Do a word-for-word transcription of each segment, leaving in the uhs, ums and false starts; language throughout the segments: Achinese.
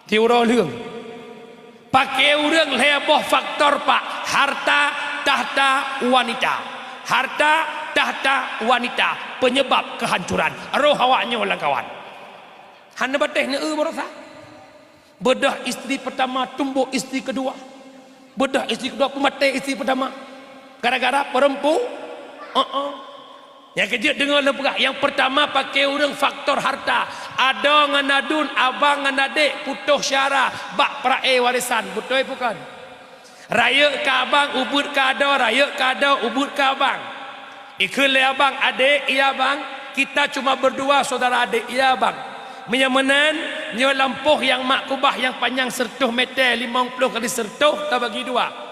Tiuroe lheueng. Paké ureuëng lhée boh faktor, Pak. Harta, tahta, wanita. Harta, tahta, wanita. Penyebab kehancuran. Roh awak nyoe lam kawan. Hana batéh neu barosa. Beudôh istri pertama, tumbok istri kedua. Beudôh istri kedua, peumaté istri pertama. Gara-gara perempu-, uh-uh. Nyang keujeuet deungoe lôn peugah, nyang peurtama paké ureuëng faktor harta. Adoe ngon aduen, abang ngon adék, putôh syara bak peurae warisan, beutôi bukon? Rayeuk keu abang, ubeuet keu adoe, rayeuk keu adoe, ubeuet keu abang. Ikheun lé abang, adék, iya bang, kita cuma berdua saudara adék, iya bang. Meunyoe meunan, nyoe lampôh nyang mak kubah nyang panyang sireutoh meter, limong ploh kali sireutoh tabagi dua.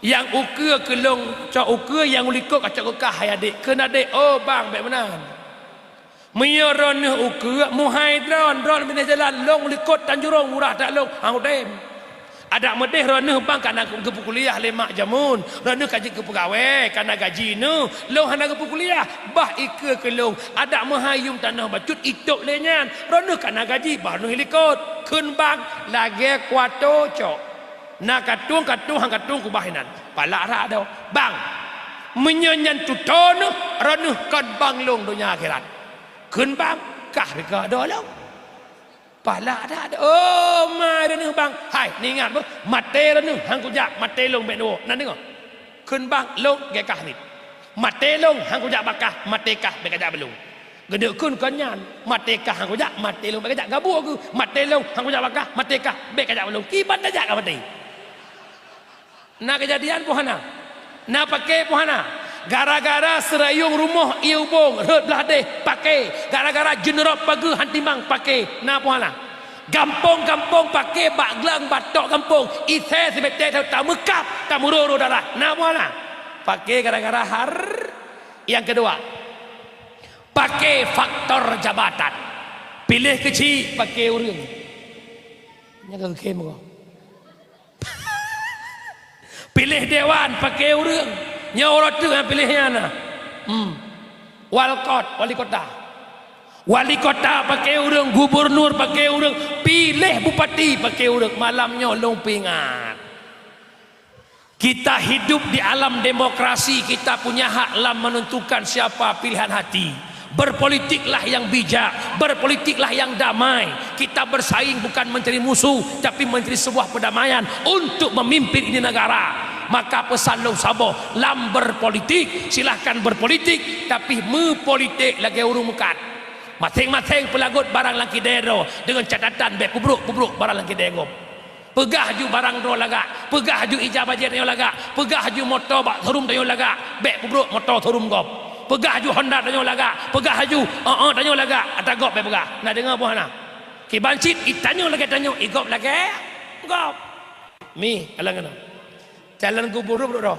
Nyang ukeue keu lôn cok ukeue, nyang u likot kacok keu kah, hai adék. Kheun adék, "Oh, bang, bék meunan. Meunyoe droeneueh ukeue, meuhai droen, droen binéh jalan, lôn u likot Tanjurong, murah that lôn, han kutem. Adak meudéh droeneueh bang ka na geupeukuliah lé mak jameun, droeneueh ka jeuet keu peugawée, ka na gaji neueh, lôn hana geupeukuliah, bah ikeue keu lôn. Adak meuhai yuem tanoh bacut itôb lé nyan, droeneueh ka na gaji, bah neueh i likot." Kheun bang, lagée kuato cok. Na katueng-katueng, han katueng kubah inan. Palak that adoe. "Bang, meunyoe nyan tutoe neueh, droeneueh kon bang lôn donya akhirat." Kheun bang, "Kah bika adoe lôn." Palak that adoe. "Oh, ma droeneueh bang. Hai, neuingat beuh, maté droeneueh han kujak, maté lôn bék neuwoe." Na deungoe? Kheun bang, "Lôn gét kah nit. Maté lôn han kujak bak kah, maté kah bék kajak bak lôn." Geuneuk kheun kon nyan, "Maté kah han kujak, maté lôn bék kajak." Gabuek geuh, "Maté lôn han kujak bak kah, maté kah bék kajak bak lôn." Kiban tajak ka maté. Na keujadian peue hana? Na paké peue hana? Gara-gara seurayong rumoh ié ubông rhot blah déh, paké. Gara-gara jeuneurob pageue han timang, paké. Na peue hana? Gampông-gampông paké, bak glang, bak tok gampông, isé simeté ta-, tameukab, tameuroro darah. Na peue hana? Paké gara-gara har-, nyang keudua, paké faktor jabatan. Piléh keuchik, paké ureuëng. Nyan ka keukhém ko. Piléh dewan, paké ureuëng. Nyoe uroe teuk nyang piléh nyan na. Hmm. Walkot, wali kota. Wali kota paké ureuëng, gubernur paké ureuëng, piléh bupati paké ureuëng. Malam nyoe lôn peuingat. Kita hidup di alam demokrasi, kita punya hak lam menentukan siapa pilihan hati. Berpolitiklah yang bijak, berpolitiklah yang damai. Kita bersaing bukan mencari musuh, tapi mencari sebuah perdamaian untuk memimpin ini negara. Maka pesan lôn saboh, lam berpolitik, silahkan berpolitik, tapi meupolitik lagée ureuëng meukat. Maséng-maséng peulagot barang lam kidée droe deungon catatan bék peubrok-peubrok barang lam kidée gob. Peugah ju barang droe lagak, peugah ju ija bajée tanyoe lagak, peugah ju moto bak showroom tanyoe lagak, bék peubrok moto showroom gob. Peugah ju Honda tanyoe lagak, peugah ju, eh, eh, tanyoe lagak, ata gob bék peugah. Na deungoe peue hana? Kiban cit, i tanyoe lagée tanyoe, i gob lagée gob. Mi, kalon keunoe. Calon gubernur dudoe.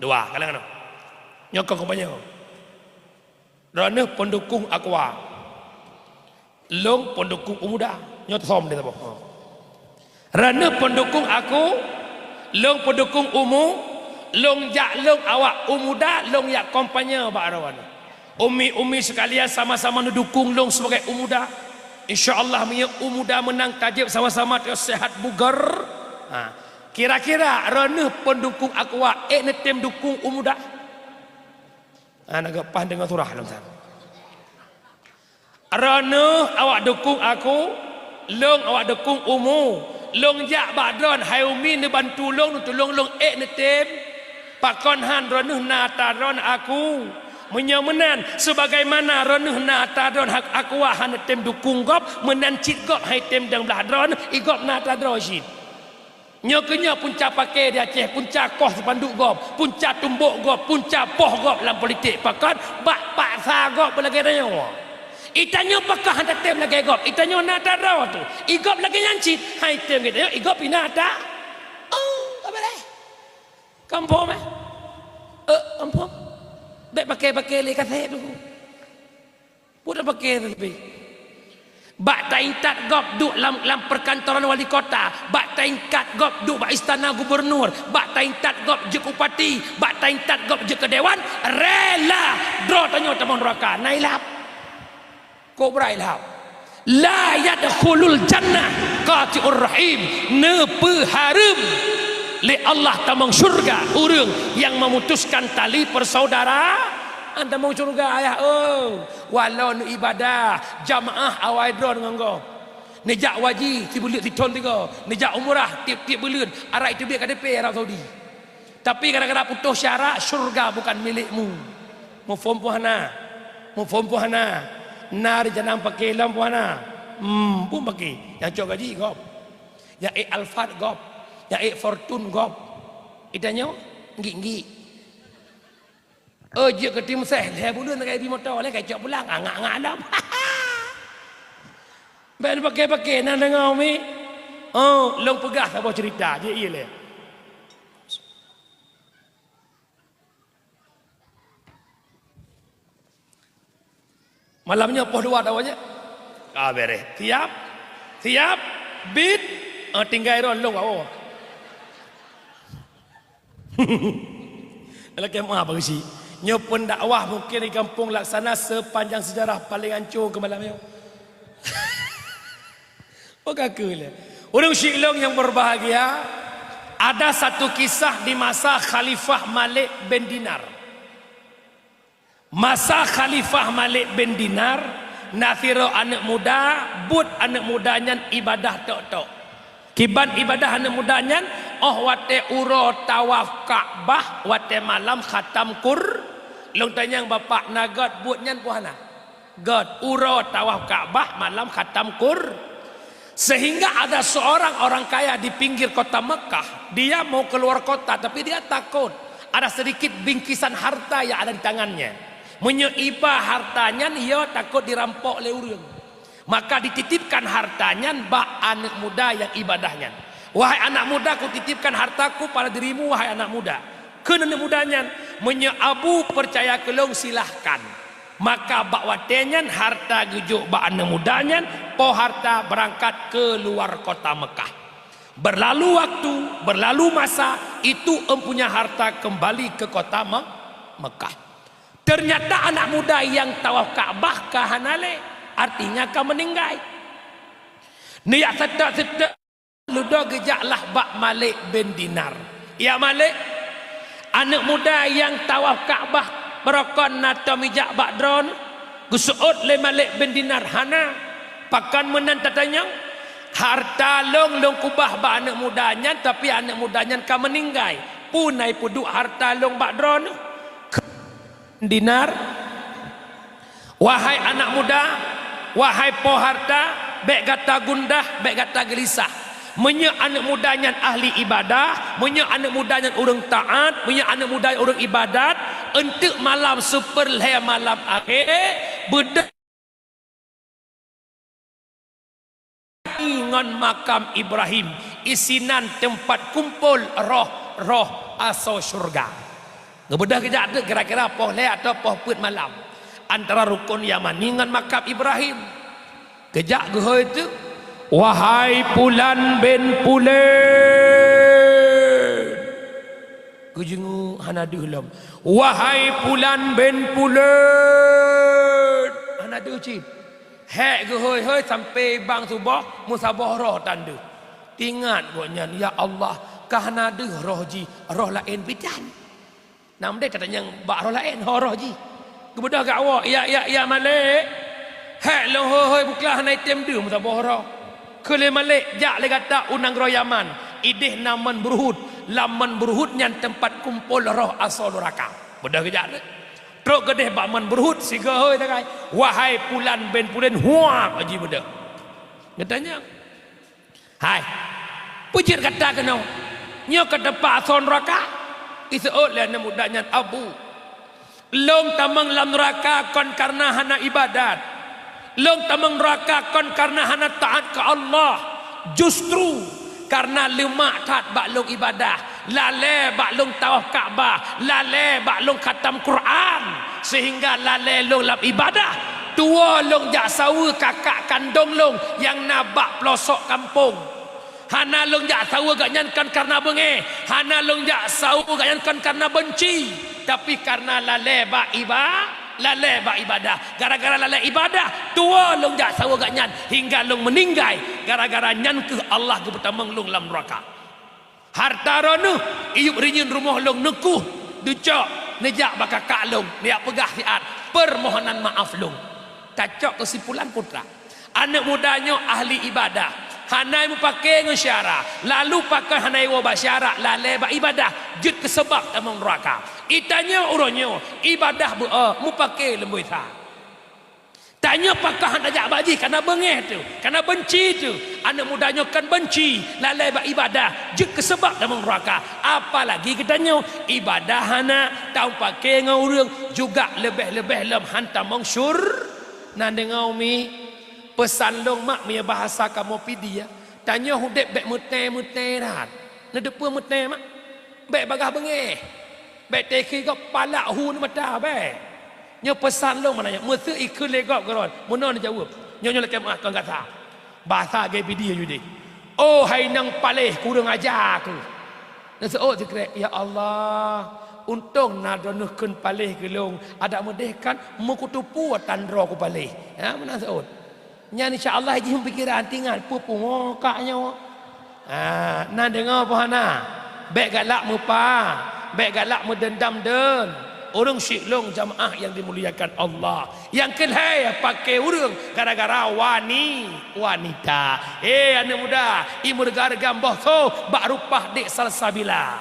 Dua, kalon keunoe. Nyoe kon kompanye. Droeneueh peundukong Aqua. Lôn peundukong U Muda. Nyoe som di saboh. Droeneueh peundukong aku, lôn peundukong Umu, lôn jak lôn awak U Muda, lôn jak kompanye bak droeneueh. Umi-umi sekalian sama-sama neudukong lôn sebagai U Muda. Insya Allah meunyoe U Muda meunang tajeuet sama-sama tanyoe sehat buger. Ha. Kira-kira droeneueh peundukong Aqua ék neutem dukong U Muda? Hana geupaih deungoe surah lom san. Droeneueh awak dukong aku, lôn awak dukong Umu. Lôn jak bak droen, hai Umi neubantu lôn, neutulông lôn ék neutem. Pakon han droeneueh na ata droen aku? Meunyoe meunan, sebagaimana droeneueh na ata droen hak Aqua han neutem dukong gob, meunan cit gob han item dong blah droen, i gob na ata droe cit. Nyoe keuh nyoe punca paké di Aceh, punca koh sipanduk gob, punca tumbok gob, punca poh gob lam politik. Pakon? Bak paksa gob lagée tanyoe. I tanyoe pakon han tatem lagée gob, i tanyoe na ata droe teuh. I gob lagée nyan cit, han item lagée tanyoe, i gob i na ata. Oh, ka beureh. Kampung, eh? Eh, kampung. Bék paké-paké lé kasép tu. Peue tapaké teuleubeh? Bak taintat gob duek lam, lam perkantoran wali kota, bak taintat gob duek bak istana gubernur, bak taintat gob jeuet keu bupati, bak taintat gob jeuet keu dewan, rela droe tanyoe tamong nuraka. Na ilab. Kobra ilab. La yadkhulul jannah Silaturahim, neupeuhareuem lé Allah tamong syurga ureuëng nyang memutuskan tali persaudaraan. Tamong syurga, ayah, oh, walau neuibadah jamaah awai droe ngon gob. Neujak haji sibuleuen sithon tiga, neujak umrah tieb-tieb buleuen, arai teubiet K T P Arab Saudi. Tapi gara-gara putôh syarak, syurga bukan milékmu. Muphom peue hana? Muphom peue hana? Na di janang paké lom peue hana? Hmm, peue paké? Nyang cok gaji gob. Nyang ék Alphard gob. Nyang ék Fortuner gob. Geutanyoe? Nggik-nggik. Oh, jeuet keu Timseh, lhée buleuen lagée bi moto, lhée kacok pulang, angak-angak lom. Ban paké-paké na deungoe mi. Oh, lôn peugah saboh ceurita, jeuet ié lé. Malam nyoe poh dua tawa je. Ah, beres. Siap? Siap? Bit? Ah, tinggai ron lôn, oh. Lakée meuah bak geuchik. Nyoe pendakwah mungkin di Gampông Laksana sepanjang sejarah paling hancô keu malam nyoe. Oh, ka keu lé. Ureuëng syik lôn nyang berbahagia, ada satu kisah di masa Khalifah Malik bin Dinar. Masa Khalifah Malik bin Dinar, na sidroe aneuëk muda, buet aneuëk muda nyan ibadah tok-tok. Kiban ibadah aneuëk muda nyan, oh watée uroe tawaf Ka'bah, watée malam khatam Qur-, lôn tanyong bapak, na gét buet nyan peue hana? Gét, uroe tawaf Ka'bah, malam khatam Qur-, Sehingga ada seorang orang kaya di pinggir kota Mekah, dia mau keluar kota, tapi dia takut. Ada sedikit bingkisan harta yang ada di tangannya. Meunyoe iba harta nyan, ia takut dirampok lé ureuëng. Maka dititipkan harta nyan bak aneuëk muda nyang ibadah nyan. "Wahai anak muda, kutitipkan hartaku pada dirimu, wahai anak muda." Kheun aneuëk muda nyan, "Meunyoe Abu percaya keu lôn, silahkan." Maka bak watée nyan harta geujok bak aneuëk muda nyan, po harta beurangkat keu luwa kota Mekah. Berlalu waktu, berlalu masa, itu empunya harta kembali ke kota Me-, Mekah. Ternyata anak muda nyang tawaf Ka'bah ka hana lé, artinya ka meuninggai. Neujak seutôt-seutôt. Ludo geujaklah bak Malik bin Dinar. "Ya Malik, aneuëk muda nyang tawaf Ka'bah beurokon na tom ijak bak droeneuh?" Geuseuôt lé Malik bin Dinar, "Hana." "Pakon meunan tatanyong?" "Harta lôn, lôn keubah bak aneuëk muda nyan, tapi aneuëk muda nyan ka meuninggai. Peue na ipeuduek harta lôn bak droeneuh?" Dinar, "Wahai anak muda, wahai po harta, bék gata gundah, bék gata geulisah. Meunyoe aneuëk muda nyan ahli ibadah, meunyoe aneuëk muda nyan ureuëng taát, meunyoe aneuëk muda nyan ureuëng ibadat, eunteuk malam seupeurlhée malam akhé, beudôh ngon makam Ibrahim, isinan teumpat kumpol roh-roh asoe syeuruga." Geubeudôh geujak teuk kira-kira poh lhée atawa poh peuet malam, antara Rukon Yamani ngon makam Ibrahim. Geujak geuhôi teuk, "Wahai Pulan bin Pulen!" Geujeungeuk hana deuh lom, "Wahai Pulan bin Pulen!" Hana deuh cit. Hék geuhôi-hôi sampoe bang suboh, meusaboh roh tan deuh. Teuingat gobnyan, "Ya Allah, ka hana deuh roh jih, roh laén bidan." Nam deh tatanyong bak roh laén, ho roh jih. Geubeudôh geuwoe, "Ya, ya, ya Malik, hék lôn hôi-hôi bukla hana item deuh meusaboh roh." Kheun lé Malik, "Jak lé gata u nanggroe Yaman, ideh na Mon Beuruhut. Lam Mon Beuruhut nyan teumpat kumpol roh asoe nuraka." Beudôh geujak lé. Trok geudeh bak Mon Beuruhut, sigoe hôi tagai, "Wahai Pulan bin Pulen!" Huak jih beudôh. Geutanyong, "Hai, peue jeuet gata keunoe? Nyoe ka teumpat asoe nuraka?" Iseuôt lé aneuëk muda nyan, "Abu, lôn tamong lam nuraka kon kareuna hana ibadat. Lôn tamong nuraka kon kareuna hana taát keu Allah. Justru kareuna leumak that bak lôn ibadah. Lalée bak lôn tawaf Ka'bah, lalée bak lôn khatam Quran, sehingga lalée lôn lam ibadah. Tuwoe lôn jak saweue kakak kandong lôn nyang na bak peulosok kampông. Hana lôn jak saweue gobnyan kon kareuna beungéh, hana lôn jak saweue gobnyan kon kareuna beunci, tapi kareuna lalée bak iba-, Lalée bak ibadah. Gara-gara lalée ibadah, tuwoe lôn jak saweue gobnyan hingga lôn meuninggai. Gara-gara nyan kheueh Allah geupeutamong lôn lam neuraka. Harta droeneuh, iyup rinyeun rumoh lôn neukoh, neucok, neujak bak kakak lôn, neujak peugah siat, peumohonan maaf lôn. Tacok keusimpulan putra. Aneuëk muda nyoe ahli ibadah, hana meupaké ngon syara, lalu pakon hana iwoe bak syara, lalée bak ibadah, jeuet keu sabab tamong neuraka. Itanyoe uroe nyoe ibadah beu-o, meupaké leumboi sa. Tanyoe pakon hana jak bak jih, kana beungéh teuh, kana beunci teuh. Aneuëk muda nyoe kan beunci, lalée bak ibadah, jeuet keu sabab tamong neuraka. Apalagi geutanyoe ibadah hana tameupaké ngon ureuëng, juga leubeh-leubeh lom han tamong syur-, na deungoe umi. Peusan lôn mak meunyoe bahasa kamoe Pidie, tanyoe udeb bék meutée-meutée that. Neuteupeue meutée mak? Bék bagaih beungéh. Bék teukhé gob palak hu neumata bék. Nyoe peusan lôn meunan nyoe, meuseu ikheun lé gob keudroe, meunoe neujaweueb. Nyoe nyoe lakée meuah kon gata. Bahasa gée Pidie judeh. Oh hai nyang paléh kureueng aja kheueh. Neuseuôt sikrek, "Ya Allah, untông na droeneuh kheun paléh keu lôn, adak meudeh kan meukuteupue tan droe kupaléh." Ha, meunan seuôt. Nyan insya Allah jih pikiran tinggai peue pungo kak nyoe. Ha, na deungoe peue hana? Bék galak meupa, bék galak meudeundam deun. Ureuëng syiek lôn jamaah nyang dimuliakan Allah. Nyang keu lhée paké ureuëng gara-gara wani-, wanita. Hé aneuëk muda, imeureuga-reuga boh soe bak rupa dek salsabila.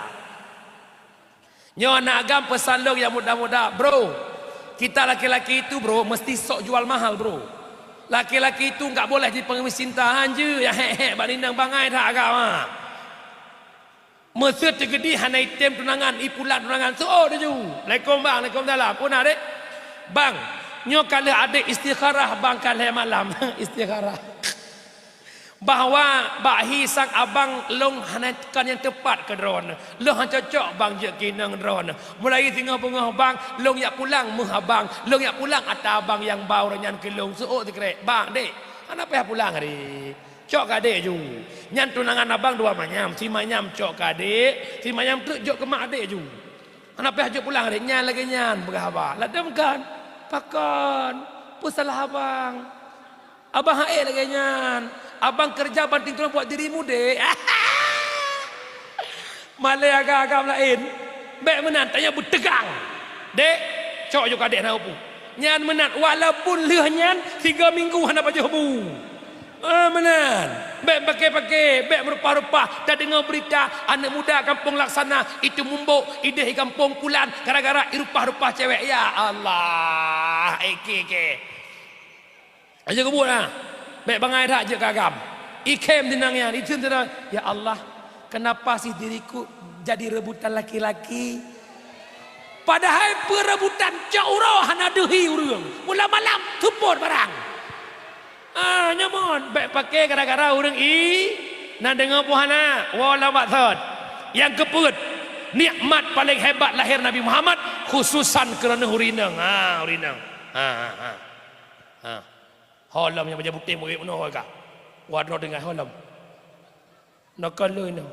Nyoe na agam peusan lôn nyang muda-muda, bro. Kita laki-laki itu, bro, mesti sok jual mahal, bro. Laki-laki itu enggak boleh jadi pengemis cinta, hanjeuet nyang hék-hék bak inong bangai that agam. Meuseu teugeudi hana item tunangan, ipulang tunangan, seuôt laju. Assalamualaikum bang, waalaikumsalam. Peue na dek? Bang, nyoe ka lheueh adek istikharah bang ka lhée malam. Istikharah. Bahwa bak hi sang abang lôn hana kon nyang teupat keu droeneuh. Lôn han cocok bang jeuet keu inong droeneuh. Mulai singoh beungoh bang, lôn jak pulang meuh abang. Lôn jak pulang ata abang nyang ba uroe nyan keu lôn. Seuôt sikrek, bang, dek. Hana payah pulang hari. Cok keu adek ju. Nyan tunangan abang dua manyam, si manyam cok keu adek, si manyam treuk jok keu mak adek ju. Hana payah jok pulang adek nyan lagée nyan peugah haba. Ladom kan? Pakon? Peue salah abang? Abang han ék lagée nyan. Abang keureuja banting tulang buat dirimu, dek. Malée agam-agam laén. Bék meunan, tanyoe beuteugang. Dek, cok ju keu adek na upu. Nyan meunan, walaupun lheueh nyan tiga minggu hana pajoh bu. Ah, meunan. Bék paké-paké, bék meurupah-rupah. Tadeungoe beurita, aneuëk muda gampông Laksana, itu mumbok, ideh gampông Pulan, gara-gara irupah-rupah cewek. Ya Allah, eke-eke. Aja keubuet na. Bék bangai that jeuet keu agam. Ikhém di nang nyan, itheun teuh, "Ya Allah, kenapa sih diriku jadi rebutan laki-laki?" Padahai peurebutan cok uroe hana deuhi ureuëng. Mula malam seupôt barang. Ah, nyoe mon, bék paké gara-gara ureuëng i, na deungoe peue hana, woe lam baksot. Nyang keupeuet, nikmat paléng hebat lahé Nabi Muhammad, khususan keuroe nyoe ureuëng inong. Ha, ureuëng inong. Ha, ha, ha. Ha. Ho lom nyang bajée putéh murit meunoe ka. Wadroe tinggai ho lom. Nokon lôn inong.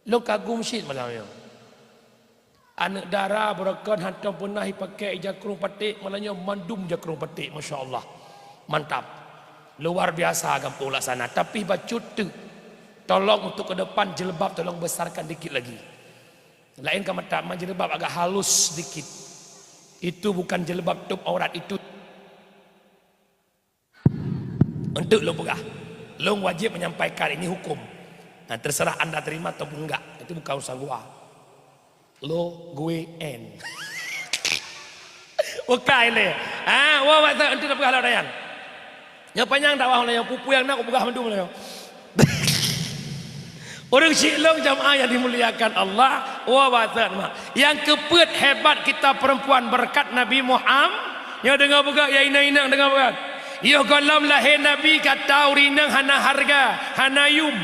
Lôn kagum cit malam nyoe. Aneuëk dara beureukat hantom peunah ipakai jakrong paték, malam nyoe mandum jakrong paték, masya Allah. Mantap. Luar biasa gampông Laksana, tapi bacut teuk. Tolong untuk ke depan jilbab tolong besarkan dikit lagi. Laén ka mantap, ma jilbab agak halus sedikit. Itu bukan jilbab tutup aurat, itu. Untuk lôn peugah, lôn wajéb menyampaikan ini hukum. Nah, terserah anda terima ataupun enggak, itu bukan urusan gua. Lo gue en. Bukai lé. Ha, wa wa untuk peugah lo dayang. Nyang panyang dakwah nyang pupu nyang na kupeugah mandum nyoe. Ureuëng syiek lôn jamaah yang dimuliakan Allah, wa wa mak. Nyang keupeuet hebat kita perempuan berkat Nabi Muhammad. Nyoe deungoe beugöt, ya inong-inong deungoe beugöt. Yoh gohlom lahé Nabi gata ureuëng inong hana hareuga, hana yum.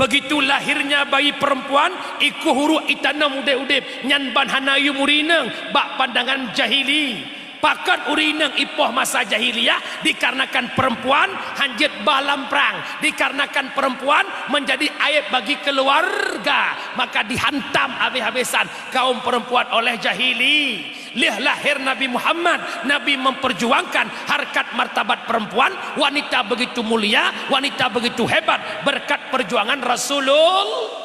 Begitu lahirnya bayi perempuan, ikoh uruek itanom udeb-udeb, nyan ban hana yum ureuëng inong bak pandangan jahili. Pakon ureueng inong ipoh masa jahiliyah? Dikarenakan perempuan hanjeuet ba lam prang, dikarenakan perempuan menjadi aib bagi keluarga, maka dihantam habis-habisan kaum perempuan oleh jahili. Lheueh lahir Nabi Muhammad, Nabi memperjuangkan harkat martabat perempuan, wanita begitu mulia, wanita begitu hebat berkat perjuangan Rasulul.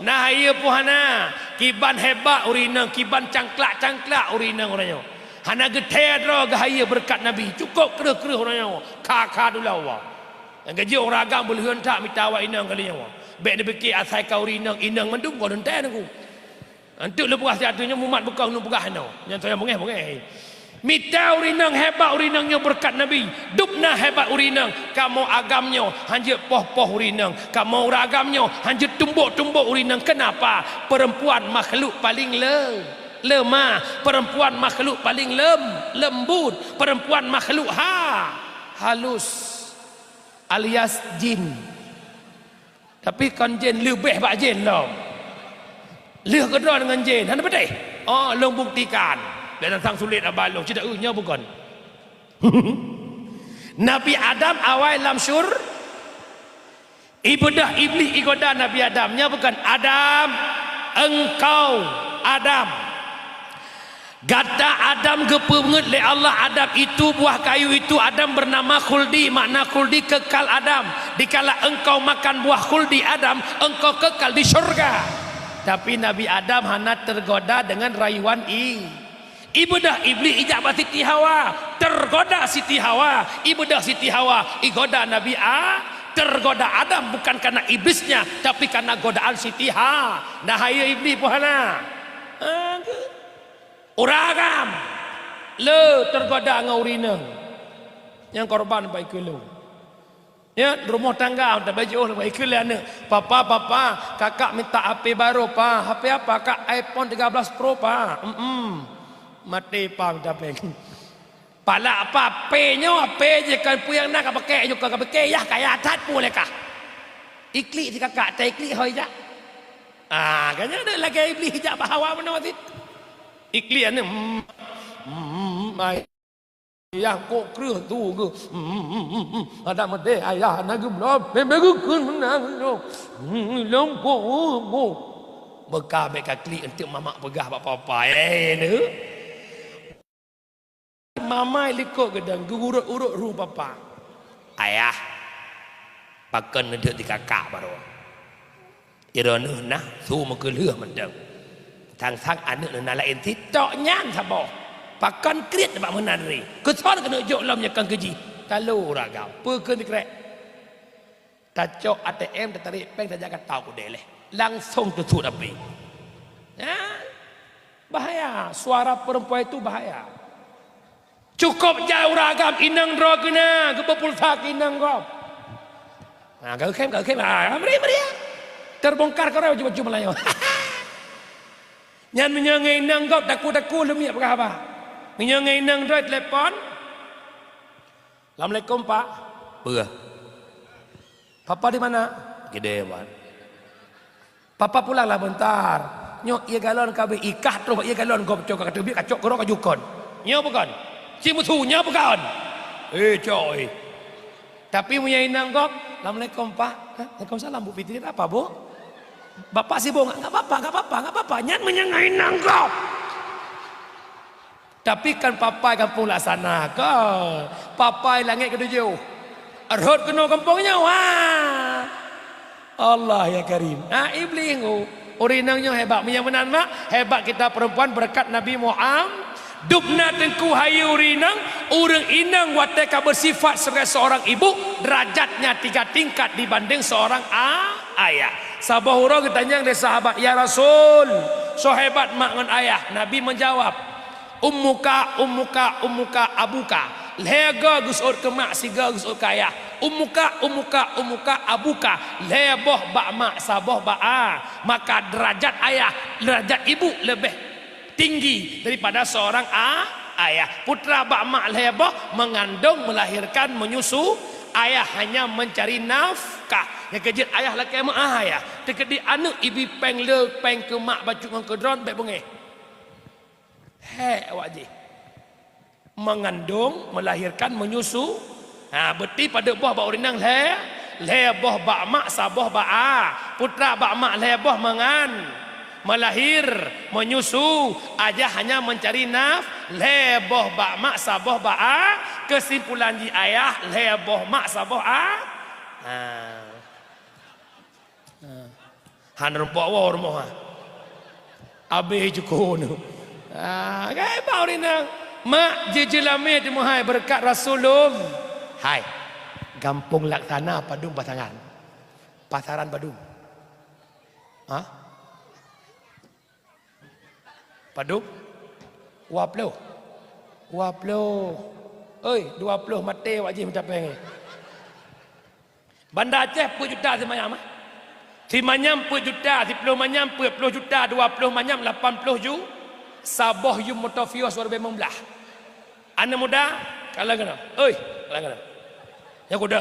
Nah, iya puhana, kiban hebat ureueng inong, kiban cangklak-cangklak ureueng inong uroe nyoe. Hana geuthée droe geuhayeu beureukat Nabi, cukôp kreueh-kreueh uroe nyoe, kha-kha dula wa. Nyang geujeuet ureueng agam beuleuheuen that mita awak inong kali nyoe. Bék neupike asai ka ureueng inong, inong mandum goh leuntée nunggu. Antuk leupeugah siat nyoe mumat bukong nyoe peugah inoe. Nyang toh nyang beungéh-beungéh. Mita ureueng inong hebat ureueng inong nyoe beureukat Nabi. Dubna hebat ureueng inong, kamoe agam nyoe hanjeuet poh-poh ureueng inong. Kamoe ureueng agam nyoe hanjeuet tumbok-tumbok ureueng inong. Kenapa? Perempuan makhluk paling le-, lemah. Perempuan makhluk paling lem-, lembut. Perempuan makhluk ha-, halus alias jin. Tapi kon jén, leubeh bak jén lom. Lheueh keudroe deungon jén, hana peudeh. Oh, lôn buktikan. Bék sang sulet aba lôn, cit, eu, nyoe bukon. Nabi Adam awai lam syur-, ibeudôh Iblih igoda Nabi Adam. Nyoe bukon, "Adam, engkau Adam." Gata Adam geupeungeut lé Allah, Adam itu buah kayu itu Adam bernama khuldi, makna khuldi kekal Adam. Dikala engkau makan buah khuldi Adam, engkau kekal di syurga. Tapi Nabi Adam hana tergoda dengan rayuan i-, ibeudôh Iblih ijak bak Siti Hawa, tergoda Siti Hawa, ibeudôh Siti Hawa, igoda Nabi A-, tergoda Adam bukan karena iblisnya, tapi karena godaan Siti Ha-, nah, hai Iblih puhana. Ha, ke? Ureueng agam le tergoda ngon ureueng inong. Nyang korban bak ikeu lôn. Ya, rumoh tangga tabajôh bak ikeu lé aneuk. "Papa, papa, kakak minta H P baru, pa. H P apa, Kak? iPhone tiga belas Pro, pa." "Mm-mm." Maté pa minta péng. Pala apa P nyoe, P je kan peue nyang na ka pakai, nyoe ka pakai, yah kaya that peue lé kah. Iklik si kakak, ta iklik hôi jak. Ah, kan nyan lagèe Iblih jak bak Hawa meunoe cit. Iklik aneuk, hmm, hmm, ayah kok kreueh tu geuh. Hmm, hmm, hmm, hmm. Ada meudeh ayah na geubloe, bèk geukheun meunan nyoe. Hmm, lom kok, oh, oh. Beuka bèk ka klik eunteuk mamak peugah bak papa. Eh, neu. Mamai likot geudong geururot-urot rueng papa. "Ayah, pakon neudeuk di kakak baroe? Droeneuh nah su meukeulheueh mantong. Sang-sang aneuk neuh na laén sitok nyan saboh. Pakon kriet bak meunan ri? Keuson keuneuk jok lom nyoe kon keu jih." Talo ragam. Peue kheun sikrek? Tacok A T M, tatarek péng, tajak gata u keudè lé. Langsong teusuet api. Ya? Bahaya. Suara perempuan itu bahaya. Cukôp jai ureueng agam inong droe keunan, geupeu pulsa keu inong gob. Ha, geukhém, geukhém. Ha, meri, meri. Terbongkar keu baju-baju Melayu. Nyan meunyoe ngon inong gob, taku-taku leumiek peugah haba. Meunyoe ngon inong droe telepon. "Assalamualaikum, Pak." "Peue?" "Papa di mana?" "Keudè, Wan." "Papa pulanglah bentar. Nyoe ie galon ka abéh, ikah troh ie galon gob cok ka teubiet, kacok keudroe ka jukon. Nyoe bukon? Ci meusu nyoe bukon?" "Eh, cok, eh." Tapi meunyoe inong gob, "Assalamualaikum, Pak." "Hah? Waalaikumsalam, Bu Fitri. Ada apa, Bu?" "Bapak sibuk nggak?" "Nggak apa-apa, nggak apa-apa, nggak apa-apa." Nyan meunyoe ngon inong gob. Tapi kan papai gampông laksana, kon papai langét keutujoh. Rhot keunoe gampông nyoe, wah. Allah ya Karim. Ah, Iblih ngu. Ureueng inong nyoe hebat. Meunyoe meunan mak, hebat kita perempuan berkat Nabi Muhammad. Dubna teungku hayeu ureueng inong, ureueng inong watèe ka bersifat sebagai seorang ibu, derajatnya tiga tingkat dibanding seorang a-, ayah. Saboh uroe geutanyong lé sahabat, "Ya Rasul, soe hebat mak ngon ayah?" Nabi menjawab, "Ummuka, ummuka, ummuka, abuka." Lhèe goe geuseuôt keu mak, sigoe geuseuôt keu ayah. "Ummuka, ummuka, ummuka, abuka." Lhèe boh bak mak, saboh bak a. Maka derajat ayah, derajat ibu leubeh tinggi daripada seorang a-, ayah. Putra bak mak lhèe boh, mengandung, melahirkan, menyusu, ayah hanya mencari nafkah. Nyang keujeuet ayah lakèe meu'ah ayah. Teukeudi aneuk ibi péng le, péng keu mak bacut ngon keu droen, bèk beungéh. Hék awak jih. Mengandung, melahirkan, menyusu. Ha, beuti padub boh bak ureueng inong lhèe, lhèe boh bak mak, saboh bak a. Putra bak mak lhèe boh meungan-, melahir, menyusu. Ayah hanya mencari naf-, lhèe boh bak mak, saboh bak a. Kesimpulan jih ayah lhèe boh mak, saboh a. Ha. Ha. Han rumpok woe rumoh, ha. Abéh jukon. Ha, kai bak ureueng inong. Mak, jeuet jeulamé teuma hai beureukat Rasulullah. Hai. Gampông Laksana padum pasangan? Pasaran padum? Ha? Padum? Dua ploh. Dua ploh. Oi, dua ploh maté awak jih mita péng. Banda Aceh peuet juta simanyam, eh? Simanyam peuet juta, siploh manyam peuet ploh juta, dua ploh manyam lapan ploh ju-, saboh yum motor Vios dua ribèe limong blah. Aneuk muda, kalon keunoe. Oi, kalon keunoe. Nyang kuda.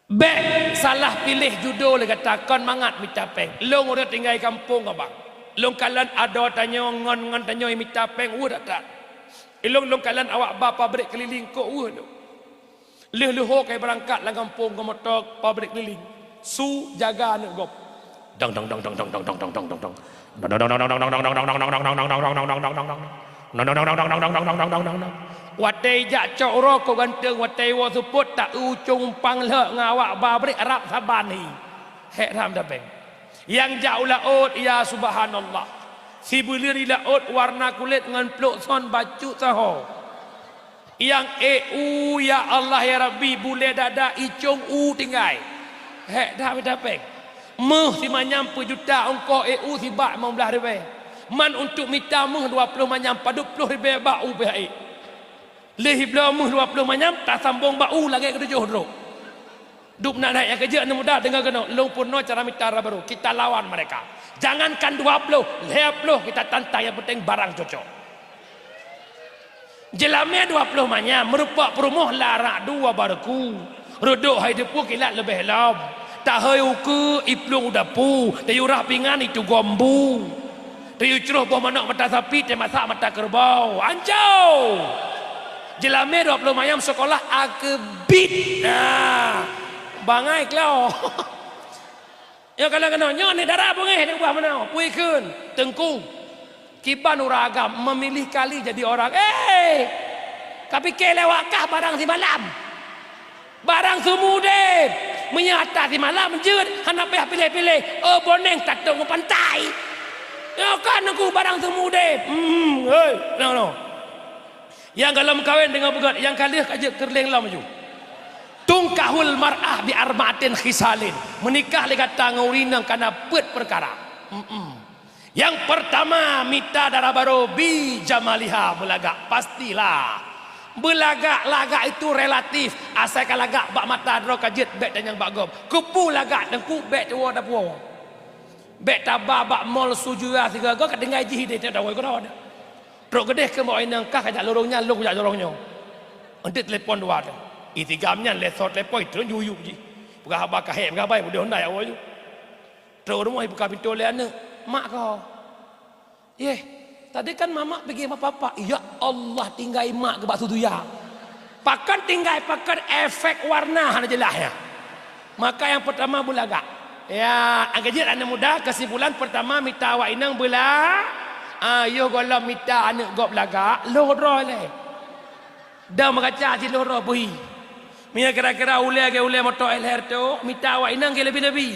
Bèk salah piléh judo lé gata, kon mangat mita péng. Lôn ureueng tinggai gampông, abang. Lôn kalon adoe tanyoe ngon, ngon tanyoe mita péng, weueh that-that. Ilôn lôn kalon awak ba pabrék keulileng, kok weueh lôn. Lheueh leuhô ka beurangkat lam gampông ngon moto pabrék keulileng. Su jaga aneuk gob. Dong, dong, dong. Watèe jak cok uroe kok ganteng, watèe woe seupôt ta-eu ucông umpang lhok ngon awak ba pabrék rab saban hi. Hék that mita péng. Nyang jak u laôt, ya subhanallah. Sibuleuen di laôt warna kulét ngon plôk son bacut saho. Nyang ék u, ya Allah, ya Rabbi, bulèe dada icông u tinggai. Hék that mita péng. Méuh simanyam peuet juta, ongkoh ék u sibak limong blah ribèe. Man untuk mita méuh dua ploh manyam padub ploh ribèe bak u pih ék. Lheueh bloe méuh dua ploh manyam, tasambong bak u lagèe keutujôh droe. Dub na naik nyang keujeuet aneuk muda, deungö keunoe, lôn peurunoe cara mita dara barô. Kita lawan mereka. Jangankan dua ploh, lhèe ploh kita tantang, nyang penting barang cocok. Jeulamé dua ploh manyam, meurumpok peurumoh larak dua bareku. Reudôk hai deupue kilat leubeh lom. Tahôi ukeue iplueng u dapu, tayue rah pingan itugom bu. Tayue croh boh manok mata sapi, tamasak mata keureubeue. Ancô! Jeulamé dua ploh manyam sekolah akeubit. Nah, bangai klo. Nyoe kalon keunoe, nyoe aneuk dara beungéh, aneuk buah meunoe. Peue kheun, Teungku, kiban ureueng agam memilih kali jadi orang. Eh! Kapike lewat kah barang simalam. Barang seumeu udeb. Meunyoe ata simalam jeuet, hana payah piléh-piléh. Oh, boneng tatong u pantai. Nyoe kan Teungku barang seumeu udeb. Hmm, hei, no, no. Nyang goh lom meukawen deungon beugöt, nyang ka lheueh ka jeuet keu lheueh lom ju. Tunkahul mar'ah bi arba'atin khisalin. Meunikah lé gata ngon ureueng inong kana peuet peukara. Mm-mm. Nyang peurtama, mita dara barô bi jamaliha, beulagak. Pastilah. Beulagak-lagak itu relatif. Asai ka lagak bak mata droe ka jeuet, bèk tanyong bak gob. Keupeue lagak Teungku, bèk tuwoe dapuwoe. Bèk taba bak mall su juta sigoe-goe ka tinggai jih idéh teuh dawai keudroe. Trok geudeh keu mak inong kah ka jak lorong nyan, lôn kujak lorong nyoe. Eunteuk telepon dua teuh. Isigam nyan lé sot telepon, itreun yub-yub jih. Peugah haba ka hék, peugah bai, beudôh na ya Allah ju. Trok rumoh ibuka pintoe lé aneuk, "Mak ko." "Yeh, tadi kan mamak pigi ma papa." "Ya Allah, tinggai mak keu bak su duya." Pakon tinggai, pakon efek warna hana jeulaih nyan. Maka nyang peurtama beulagak. Ya, nyang keujeuet aneuk muda, keusimpulan peurtama mita awak inong beula-, ah, yoh goh lom mita aneuk gob lagak, lhôh droe lé. Dan meukaca jih lhôh droe beuhi. Meunyoe kira-kira ulèe lagèe ulèe moto L R tu, mita awak inong lagèe lebi-lebi.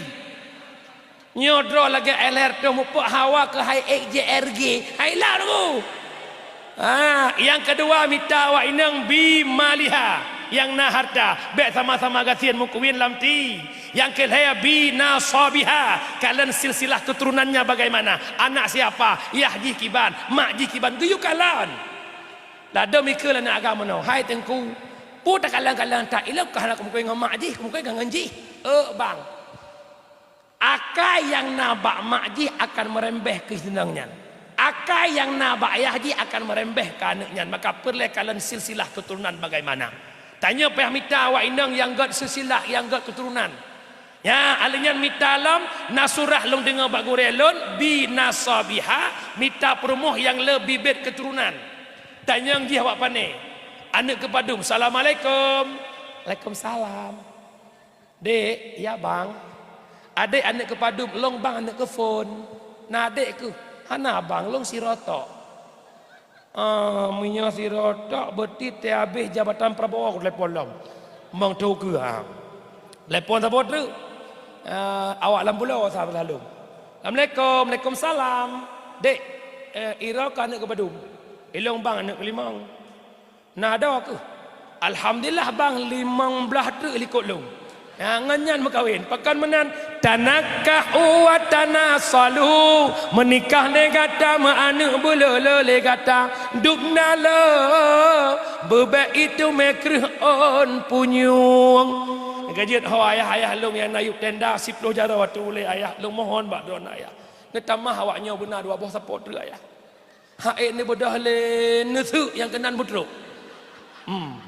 Nyoe droe lagèe L R tu mupok hawa keu hai X J R G. Hai lah nunggu. Ha, nyang keudua mita awak inong bi maliha, nyang na harta. Bèk sama-sama gasien meukuwin lam ti. Nyang keulhèe bi nasabiha, kalon silsilah keuturunannya bagaimana. Anak siapa? Yah jih kiban, mak jih kiban. Geuyue kalon. Ladôm ikheun lé aneuk agam meunoe, "Hai Teungku, peue takalon-kalon that, ilôn ka hana kumukui ngon mak jih, kumukui ngon jih." Euk bang. Akai nyang na bak mak jih akan meureumbèh keu inong nyan. Akai nyang na bak yah jih akan meureumbèh keu aneuk nyan. Maka peureulèe kalon silsilah keuturonan bagaimana. Tanyoe payah mita awak inong nyang gèt silsilah, nyang gèt keuturonan. Nyan, alèh nyan mita lom, na surah lôn deungö bak gurèe lôn, bi nasabiha, mita peurumoh nyang le bibit keuturonan. Tanyong jih awak pané. Aneuk keu padum, "Assalamualaikum." "Waalaikumsalam." "Dek, ya bang." "Adek aneuk keu padum?" "Lôn bang aneuk keu phon." "Na adek keuh?" "Hana bang, lôn sidroe tok." "Ah, meunyoe sidroe tok, beuti teuhabéh jabatan Prabowo keuh telepon lom. Mong tho keuh, ha." Telepon saboh treuk. Ah, awak lam pulo sa selalu. "Assalamualaikum." "Waalaikumsalam." "Dek, eh, droe keuh aneuk keu padum?" "Ilôn bang aneuk keu limong." "Na droe keuh?" "Alhamdulillah bang, limong blaih treuk likot lôn." Nah, ngon nyan meukawen. Pakon meunan, "Tanakahu wa tanasalu." Meunikah lé gata, meuaneuk beuleu-leu lé gata. Dubna le, beubek itu meukreuh ôn punyueng. Gajit ho ayah-ayah lôn nyang na yup tenda siploh jaroe tu lé ayah. Lôn mohon bak droen ayah. Neutamah awak nyoe beuna dua boh sapot treuk ayah. Hai neubeudoh lé neuseuk nyang keunan beutrok. Hmm.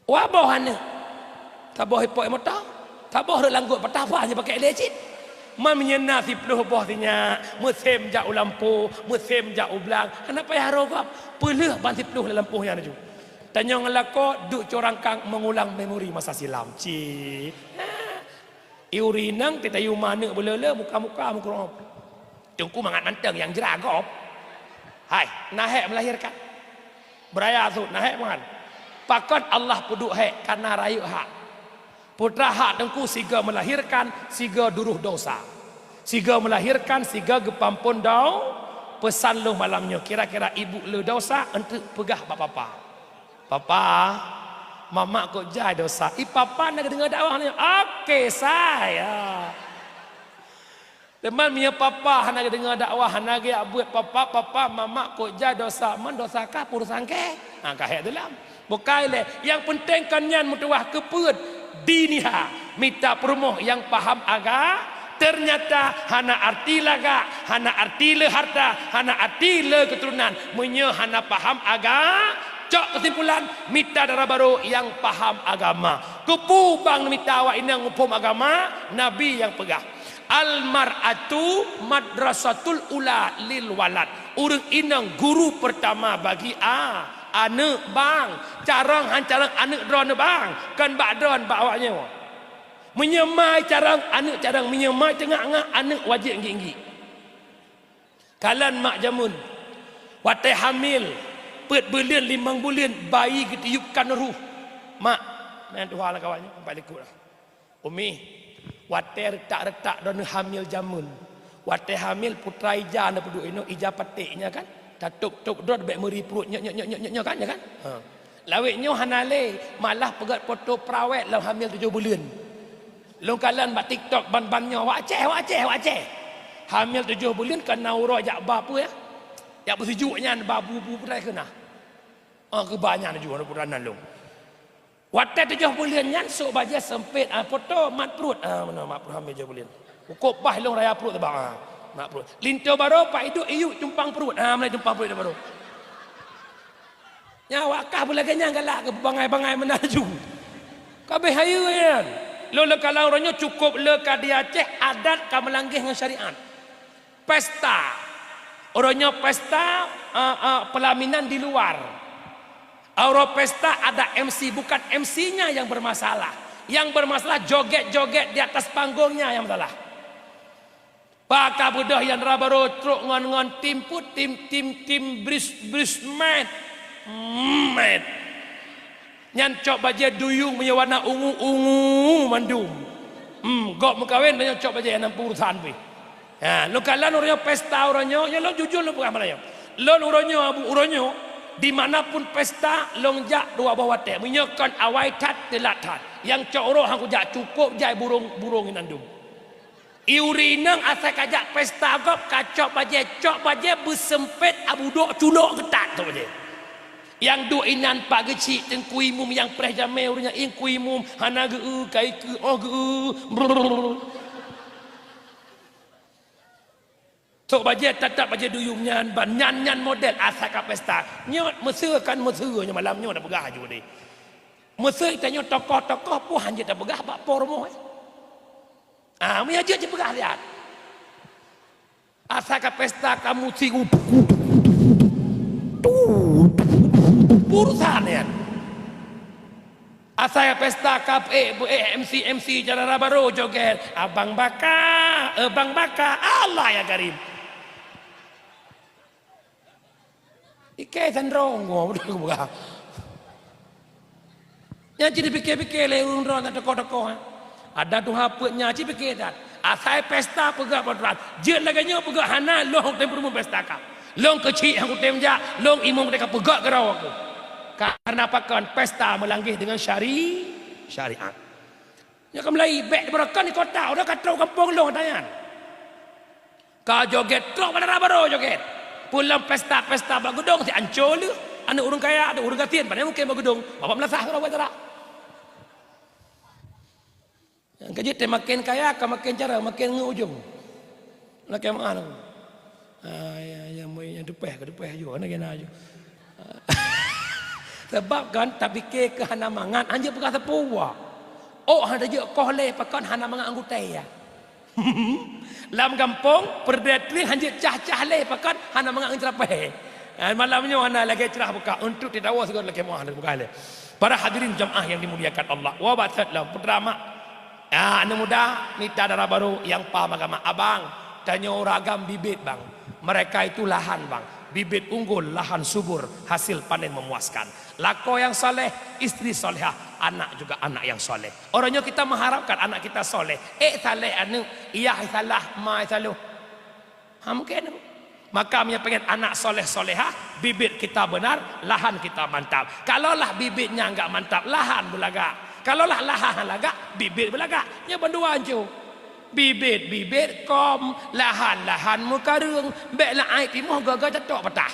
Waboh aneuk. Taboh ipok moto. Taboh rot langgot patah pah je pakai lé cit. Man meunyeuna siploh boh sinyak, meusém jak u lampôh, meusém jak u blang, hana payah rogop. Peuleueh ban siploh lam lampôh nyan laju. Tanyong lakoe duek corangkang mengulang memori masa silam. Cih. Iuri nang titayu maneuk beuleu-leu muka-muka mukrong. Teungku mangat mantong nyang jra gob. Hai, na hék melahirkan. Beuraya sut, na hék meuhan. Pakon Allah peuduek hék, karena rayeuk hak. Putra hak teungku siga melahirkan, siga duroh dosa. Siga melahirkan, siga geupampon do-, peusan lôn malam nyoe. Kira-kira ibu le dosa, enteuk peugah bak papa. Papa, mamak kok jai dosa. I papa na geudeungoe dakwah nyoe. Oke, saya. Teuma meunyoe papa hana geudeungoe dakwah, hana geujak beuet papa, papa, mamak kok jai dosa. Man dosa kah pun sangke. Ha, ka hék teulam. Bukai lé. Yang penting kan nyan meutuwah keupeuet diniha. Mita peurumoh yang paham aga, ternyata hana arti lagak, hana arti le harta, hana arti le keuturonan. Meunyoe hana paham aga, cok keusimpulan, mita dara barô nyang paham agama. Keupeue bang mita awak inong muphom agama? Nabi nyang peugah, "Al mar'atu madrasatul ula lil walad." Ureuëng inong guru pertama bagi a, aneuk bang. Carông han carông aneuk droeneuh bang, kon bak droen bak awak nyoe. Meunyoe mai carông aneuk carông, meunyoe mai teungak-ngak aneuk wajéb ngiek-ngiek. Kalon mak jameun, watée hamil, peuet buleuen, limong buleuen, bayi geutiyuebkan ruh. Mak, meunan tuha lam kawan nyoe, empat likot lah. Umi, watée reutak-reutak droeneuh hamil jameun. Watée hamil putra ija na peuduek inoe, ija paték nyan kan? Tatôb-tôb droe bék meuri pruet nyoe, nyoe, nyoe, nyoe, nyoe kan, nyoe kan? Ha. Lawét nyoe hana lé, malah peugét poto perawét lom hamil tujoh buleuen. Lôn kalon bak TikTok ban-ban nyoe, wak Aceh, wak Aceh, wak Aceh. Hamil tujoh buleuen kana uroe jak ba peue ya? Jak beusijuek nyan ba bu-bu putai keunah. Ah, keuba nyan ju aneuk putra nan lôn. Watée tujoh buleuen nyan sôk bajée seumpét, ah, poto mat pruet. Ah, meunan mat pruet hamil tujoh buleuen. Ukôb bah lôn raya pruet teuba, ah, mat pruet. Linto barô pak iduek iyuk tumpang pruet. Ah, meunan tumpang pruet linto barô. Nyan awak kah beulagée nyan galak keu bangai-bangai meunan ju. Ka béh hayeue nyan. Lôn leukalang uroe nyoe cukôb le ka di Aceh, adat ka meulanggaih ngon syariat. Pesta. Uroe nyoe pesta, eh, eh, pelaminan di luar. Uroe pesta ada M C, bukan M C-nya yang bermasalah. Yang bermasalah joget-joget di atas panggungnya yang masalah. Pakon beudôh nyang dara barô trok ngon, ngon tim put, tim, tim, tim bris-, brismat. Met. Nyan cok bajée duyung meunyoe warna ungu-ungu mandum. Hmm, gob meukawen, nyan cok bajée nyang peurusan pih. Ha, lôn kalon uroe nyoe pesta uroe nyoe, nyoe lôn jujur lôn peugah malam nyoe. Lôn uroe nyoe, Abu, uroe nyoe, di mana pun pesta, lôn jak dua boh watée. Meunyoe kon awai that, teulat that. Nyang cok uroe han kujak, cukôb jai burông, burông inan dum. Iuri inong asai kajak pesta gob, kacok bajée, cok bajée beuseumpét abudok culok geutat cok bajée. Nyang duek inan pak geuchik teungku imum nyang preh jamé ureuëng nyang ingku imum hana geu-eu kai keu oh geu-eu. Brrrr. Cok bajée tatap bajée duyung nyan ban nyan, nyan model asai ka pesta. Nyoe meuseu kan meuseu nyoe malam nyoe na peugah aju deh. Meuseu tanyoe tokoh-tokoh pun hanjeuet tapeugah bak po rumoh eh. Ah, meunyoe jeuet jipeugah siat. Asai ka pesta kamu si tu, tu, Urusan nyan. Asai pesta ka peuék, peuék M C, M C cara barô joget. Abang baka, abang baka. Allah ya Karim. Ikei sandrong gua udah gua. Nyan cit dipike-pike lé ureuëng droe nyang teukoh-teukoh, eh. Ada tuha peuet nyan cit pike that. Asai pesta peugah bak droe. Jeuet lagée nyoe peugah hana lôn kutem peurumoh pesta ka. Lôn keuchik han kutem jak, lôn imum kutem ka peugah keudroe aku. Karena pakon pesta meulanggeh dengan syari-, syariat. Nyoe ka mulai bék dibeurokon di kota, udah ka trok gampông lôn tanyan. Ka joget trok bandara barô joget. Pulang pesta-pesta bak geudong si ancô leuh. Aneuk ureuëng kaya, aneuk ureuëng gasien, pane mungken bak geudong. Bapak meulasah keudroe buet cara. Nyang keujeuet teuh maken kaya, ka maken cara, maken ngeu ujong. Lakée meu'ah. Ah, ya, ya, moi nyang teupeh, ka teupeh aju, hana kena aju. Sabab kan, tapike keu hana mangat, hanjeuet peugah sapeue. Oh, hana jeuet koh lé, pakon hana mangat anggota ya. Lam gampông, peureudeh teuh hanjeuet cah-cah lé, pakon hana mangat ngon ceurapeh. Ah, malam nyoe hana lagée ceurah buka, untuk teudawa sigoe lakée meu'ah buka lé. Para hadirin jamaah yang dimuliakan Allah, wa batat lom, putra mak. Ah, aneuk muda, mita dara barô nyang paham agama. Abang, tanyoe ureuëng agam bibit, Bang. Mereka itu lahan, Bang. Bibit unggul, lahan subur, hasil panen memuaskan. Lakoe nyang saleh, istri salehah, anak juga anak nyang saleh. Orang nyoe kita mengharapkan anak kita saleh. Eh, saleh aneuk, iyah salah, ma salah. Ha, mungkin. Maka meunyoe pengen anak soleh-solehah, bibit kita benar, lahan kita mantap. Kalaulah bibitnya enggak mantap, lahan beulagak. Kalaulah lahan lagak, bibit beulagak. Nyoe bandua hanco. Bibit-bibit kom, lahan-lahan meukareueng. Bék la ai timoh gaga catok patah.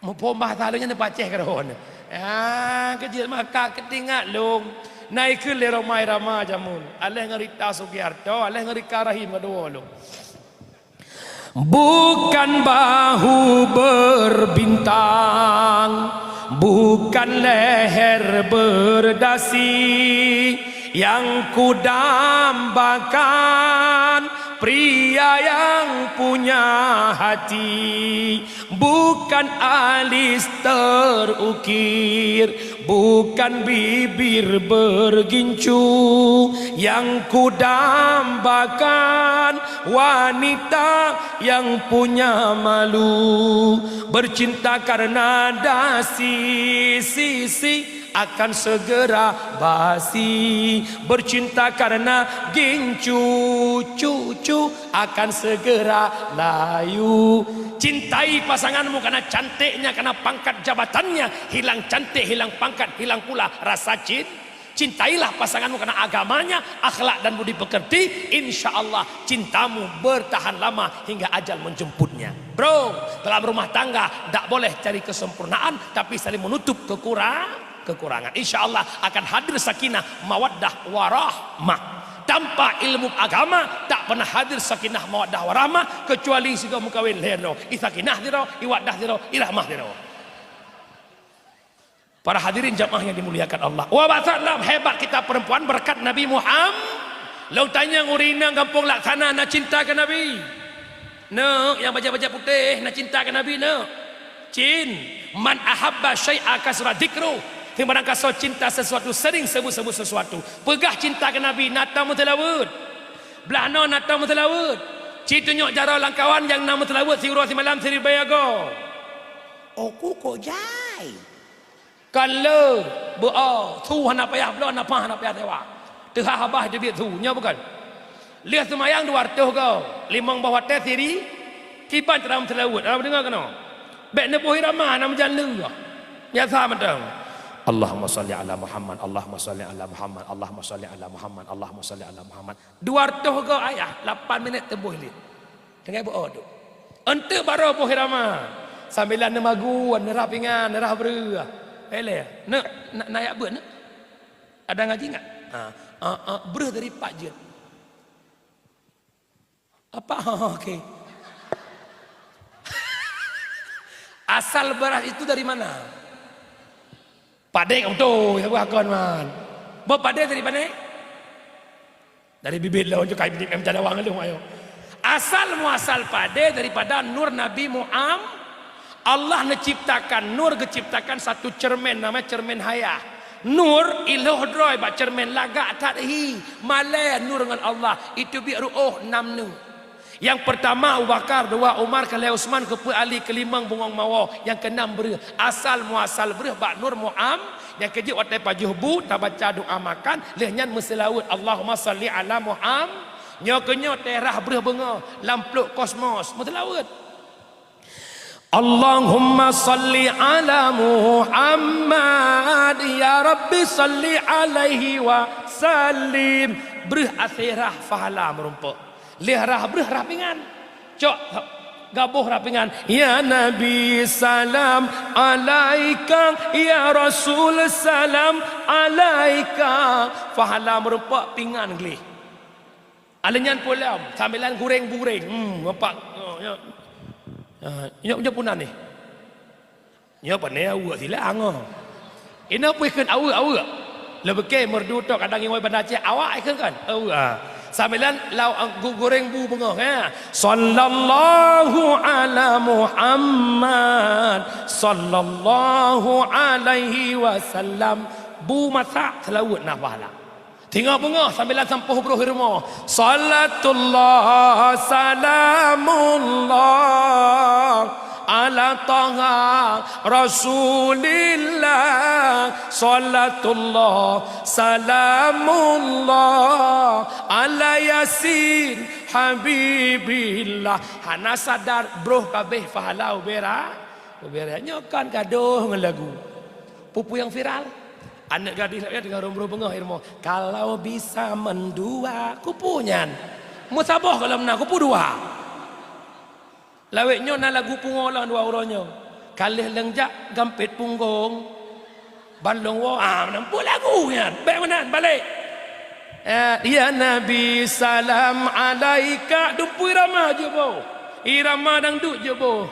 Muphom bahasa lôn nyan pacéh keudroe. Ah, keujeuet maka keutingat lôn. Na ikheun lé Rhoma Irama jameun. Aléh ngon Rita Sugiarto, aléh ngon Rika Rahim keudua lôn. Bukan bahu berbintang, bukan leher berdasi, yang kudambakan pria yang punya hati, bukan alis terukir, bukan bibir bergincu, yang kudambakan wanita yang punya malu. Bercinta karena dasi, si, si, akan segera basi. Bercinta karena gincu, cu, cu, akan segera layu. Cintai pasanganmu karena cantiknya, karena pangkat jabatannya. Hilang cantik, hilang pangkat, hilang pula rasa cin-, cintailah pasanganmu karena agamanya, akhlak dan budi pekerti. Insya Allah cintamu bertahan lama hingga ajal menjemputnya. Bro, dalam rumah tangga tak boleh cari kesempurnaan, tapi saling menutup kekura-, kekurangan. Insya Allah akan hadir sakinah, mawaddah, warahmah. Tanpa ilmu agama, tak pernah hadir sakinah, mawaddah, warahmah, kecuali sigoe meukawén lhée droe. I sakinah sidroe, i waddah sidroe, i rahmah sidroe. Para hadirin jamaah yang dimuliakan Allah. Wa batat lom, hebat kita perempuan berkat Nabi Muhammad. Lôn tanyong ureuëng inong gampông Laksana na cinta keu Nabi? Neuk, nyang bajée-bajée putéh na cinta keu Nabi neuk? Cin, man ahabba syai'a kasura dzikru. Barangkasoe cinta sesuatu, sering sebut-sebut sesuatu. Peugah cinta keu Nabi, na tom meuseulaweuet. Blaih noe na tom meuseulaweuet. Ci tunyok jaroe lam kawan nyang na meuseulaweuet siuroe simalam siribée agoe. Oku kok jai. Kon le, beu-o, su hana payah bloe, nafah hana payah sewa. Teuhah babah teubiet su, nyoe bukon? Lheueh seumayang dua reutôh goe, limong boh watée siri, kiban cara meuseulaweuet. Hana meudeungoe keunoe? Bék neuboh irama, hana meujan leueh. Biasa mantong. Allahumma shalli ala Muhammad, Allahumma shalli ala Muhammad, Allahumma shalli ala Muhammad, Allahumma shalli ala Muhammad. Dua reutôh goe ayah, lapan minét teuboh lé. Tinggai beu-o duek. Eunteuk barô boh irama. Sambilan neumagun, neurah pingan, neurah breueh. Eleh, neuk, na, na jak beuet neuk. Ada ngaji enggak? Ha, ha, ha, breueh dari Pak Jeuet. Apa? Ha, ha, oke. Asal beras itu dari mana? Padé beutôi, saboh akon man. Boh padé dari padé? Dari bibit lôn, cukah bibit em cadawang lôn, ayo. Asal muasal padé daripada nur Nabi Muhammad. Allah neuciptakan, nur geuciptakan satu cermin, nama cermin hayah. Nur ilhoh droe bak cermin, lagak that hi, malée nur ngon Allah, itu biek ruoh nam neuk. Nyang peurtama Abu Bakar, dua Umar, keulhèe Utsman, keupeuet Ali, keulimong bungöng mawö, nyang keunam breuh. Asal muasal breuh bak Nur Muham-, nyang keujeuet watèe pajoh bu tabaca doa makan, lheueh nyan meuseulaweuet, "Allahumma shalli ala Muham-," nyoe keu nyoe teuh rhah breuh beungoh lam plôk kosmos, meuseulaweuet. Allahumma shalli ala Muhammad, ya Rabbi shalli alaihi wa sallim. Breuh asé rhah pahala meurumpok. Lheueh rhah breuh rhah pingan. Cok gaboh rhah pingan. Ya Nabi salam alaika, ya Rasul salam alaika. Pahala meurumpok pingan gleh. Alèh nyan pulang, sambilan goreng bu goreng. Hmm, nampak. Oh, ya. Ah, nyoe, nyoe punan nyoe. Nyoe pane aweuek silang, oh. Inoe pih kheun aweuek, aweuek. Leubeh ke merdu tok kadang ingat Banda Aceh, awak ikheun kan? Aweuek, ah. Sambilan lau, ah, gu-, goreng bu beungoh, ya. Sallallahu ala Muhammad, sallallahu alaihi wasallam. Bu masak, seulaweuet na pahala. Teungoh beungoh sambilan sampoh broh i rumoh. Salatullah, salamullah, ala Taha Rasulillah. Salatullah, salamullah, ala Yasin Habibillah. Hana sadar broh kabeh pahala ubé ra-, ubé ra-, nyoe kan gadoh ngon lagu. Peue-peue nyang viral? Aneuk gadih lawét teungoh rhueng broh beungoh i rumoh. Kalau bisa mendua, kupu nyan. Meusaboh kalau meunan, kupu dua. Lawét nyoe na lagu pungo lom dua uroe nyoe. Ka lheueh lôn jak gampét punggong. Ban lôn woe, ah, meunan peue lagu nyan. Bèk meunan, balek. Eh, ya Nabi salam alaika, dumpeue irama jeuet boh. Irama dangdut jeuet boh.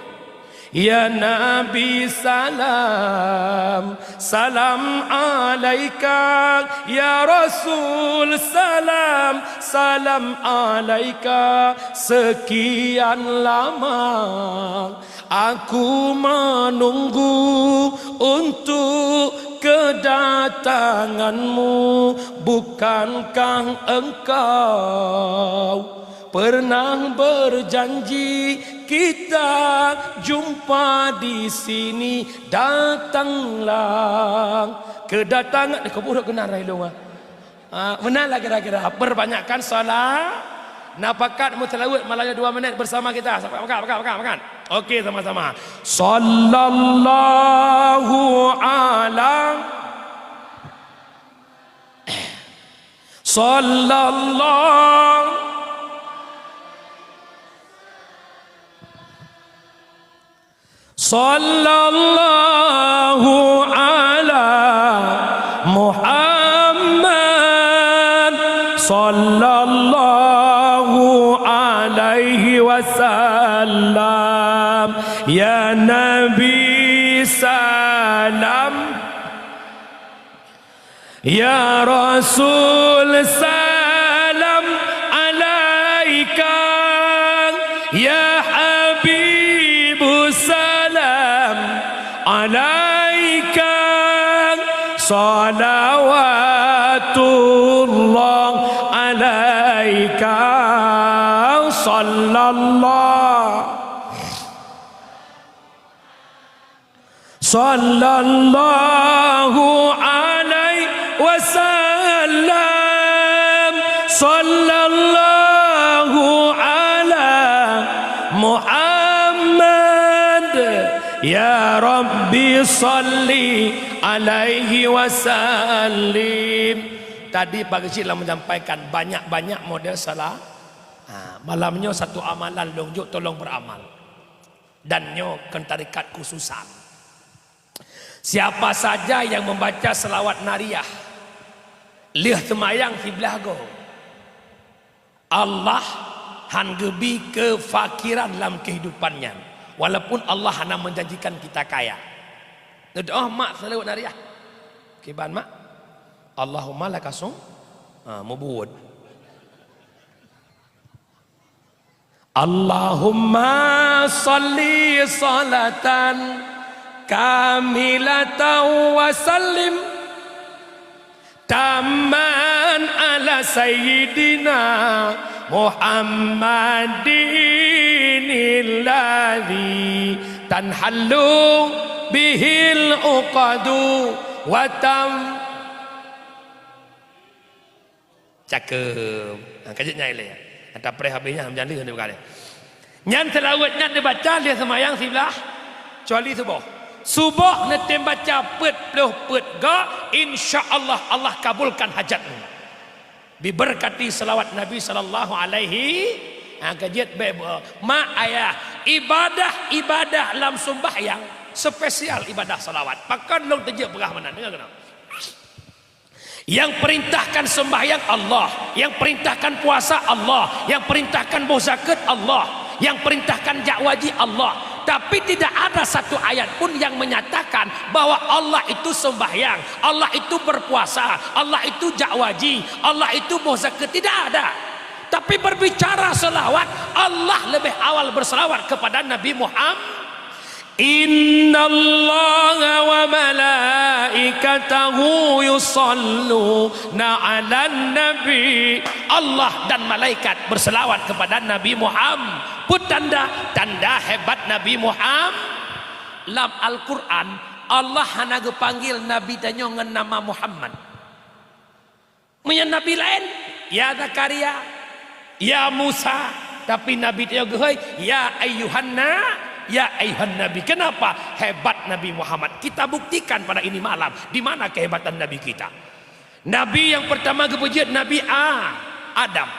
Ya Nabi salam, salam alaika. Ya Rasul salam, salam alaika. Sekian lama aku menunggu untuk kedatanganmu. Bukankah engkau pernah berjanji kita jumpa di sini, datanglah. Kedatangan, dikubur keunan rai lôn, ah. Ah, meunan lah kira-kira. Perbanyakkan salat. Na pakat meuseulaweuet malam nyoe dua minit bersama kita. Pakat, pakat, pakat, pakat. Oke, sama-sama. Sallallahu ala Sallallahu, sallallahu ala Muhammad, sallallahu alaihi wasallam. Ya Nabi salam. Ya Rasul salam alaika, ya Habibu salam alaika, salawatullah alaika, sallallahu. Sallallahu alaihi wasallam, sallallahu ala Muhammad, ya Rabbi salli alaihi wasallim. Tadi Pak Geuchik lah menyampaikan banyak-banyak model salah. Ha, malam nyoe satu amalan lôn jok, tolong beramal. Dan nyoe kon tarekat khususan. Siapa saja yang membaca selawat nariyah lheueh seumayang siblaih goe, Allah han geubi keufakiran lam keuhidupan nyan, walaupun Allah hana menjanjikan kita kaya. Neudoa mak selawat nariyah. Kiban mak? Allahumma lakasum. Ha, mubuet. Allahumma shalli shalatan kamilatan wa sallim tamman ala sayyidina Muhammadin alladzi tanhallu bihil uqadu wa tam- Cakeup. Ha, ka jeuet nyan ilée. Ata preh habéh nyan, meujan lheueh neubuka lé. Nyan seulaweuet nyan neubaca lheueh seumayang siblaih, kecuali suboh. Suboh neutem baca peuet ploh peuet ga, insya Allah, Allah kabulkan hajatmu. Biberkati salawat Nabi sallallahu alaihi, ha, ka jeuet bèk bu-, mak ayah, ibadah-ibadah lam sumbahyang spesial ibadah salawat. Pakon lôn teujeuet peugah meunan, deungö keunoe. Nyang perintahkan sembahyang Allah, nyang perintahkan puasa Allah, nyang perintahkan boh zakeuet Allah, nyang perintahkan jak waji Allah. Tapi tidak ada satu ayat pun yang menyatakan bahwa Allah itu sembahyang, Allah itu berpuasa, Allah itu jak waji, Allah itu boh zakeuet. Tidak ada. Tapi berbicara selawat, Allah lebih awal berselawat kepada Nabi Muhammad. Innallaha wa malaikatahu yusalluna 'alan nabi. Allah dan malaikat berselawat kepada Nabi Muhammad. Peue tanda? Tanda hebat Nabi Muhammad. Lam Al-Quran, Allah hana geupanggil Nabi tanyoe ngon nama Muhammad. Meunyoe nabi laén, "Ya Zakaria, ya Musa," tapi nabi tanyoe geuhôi, "Ya ayyuhan na-, ya ayyuhan nabi." Kenapa? Hebat Nabi Muhammad. Kita buktikan pada ini malam, di mana kehebatan Nabi kita. Nabi nyang pertama geupeujeuet Nabi A-, Adam.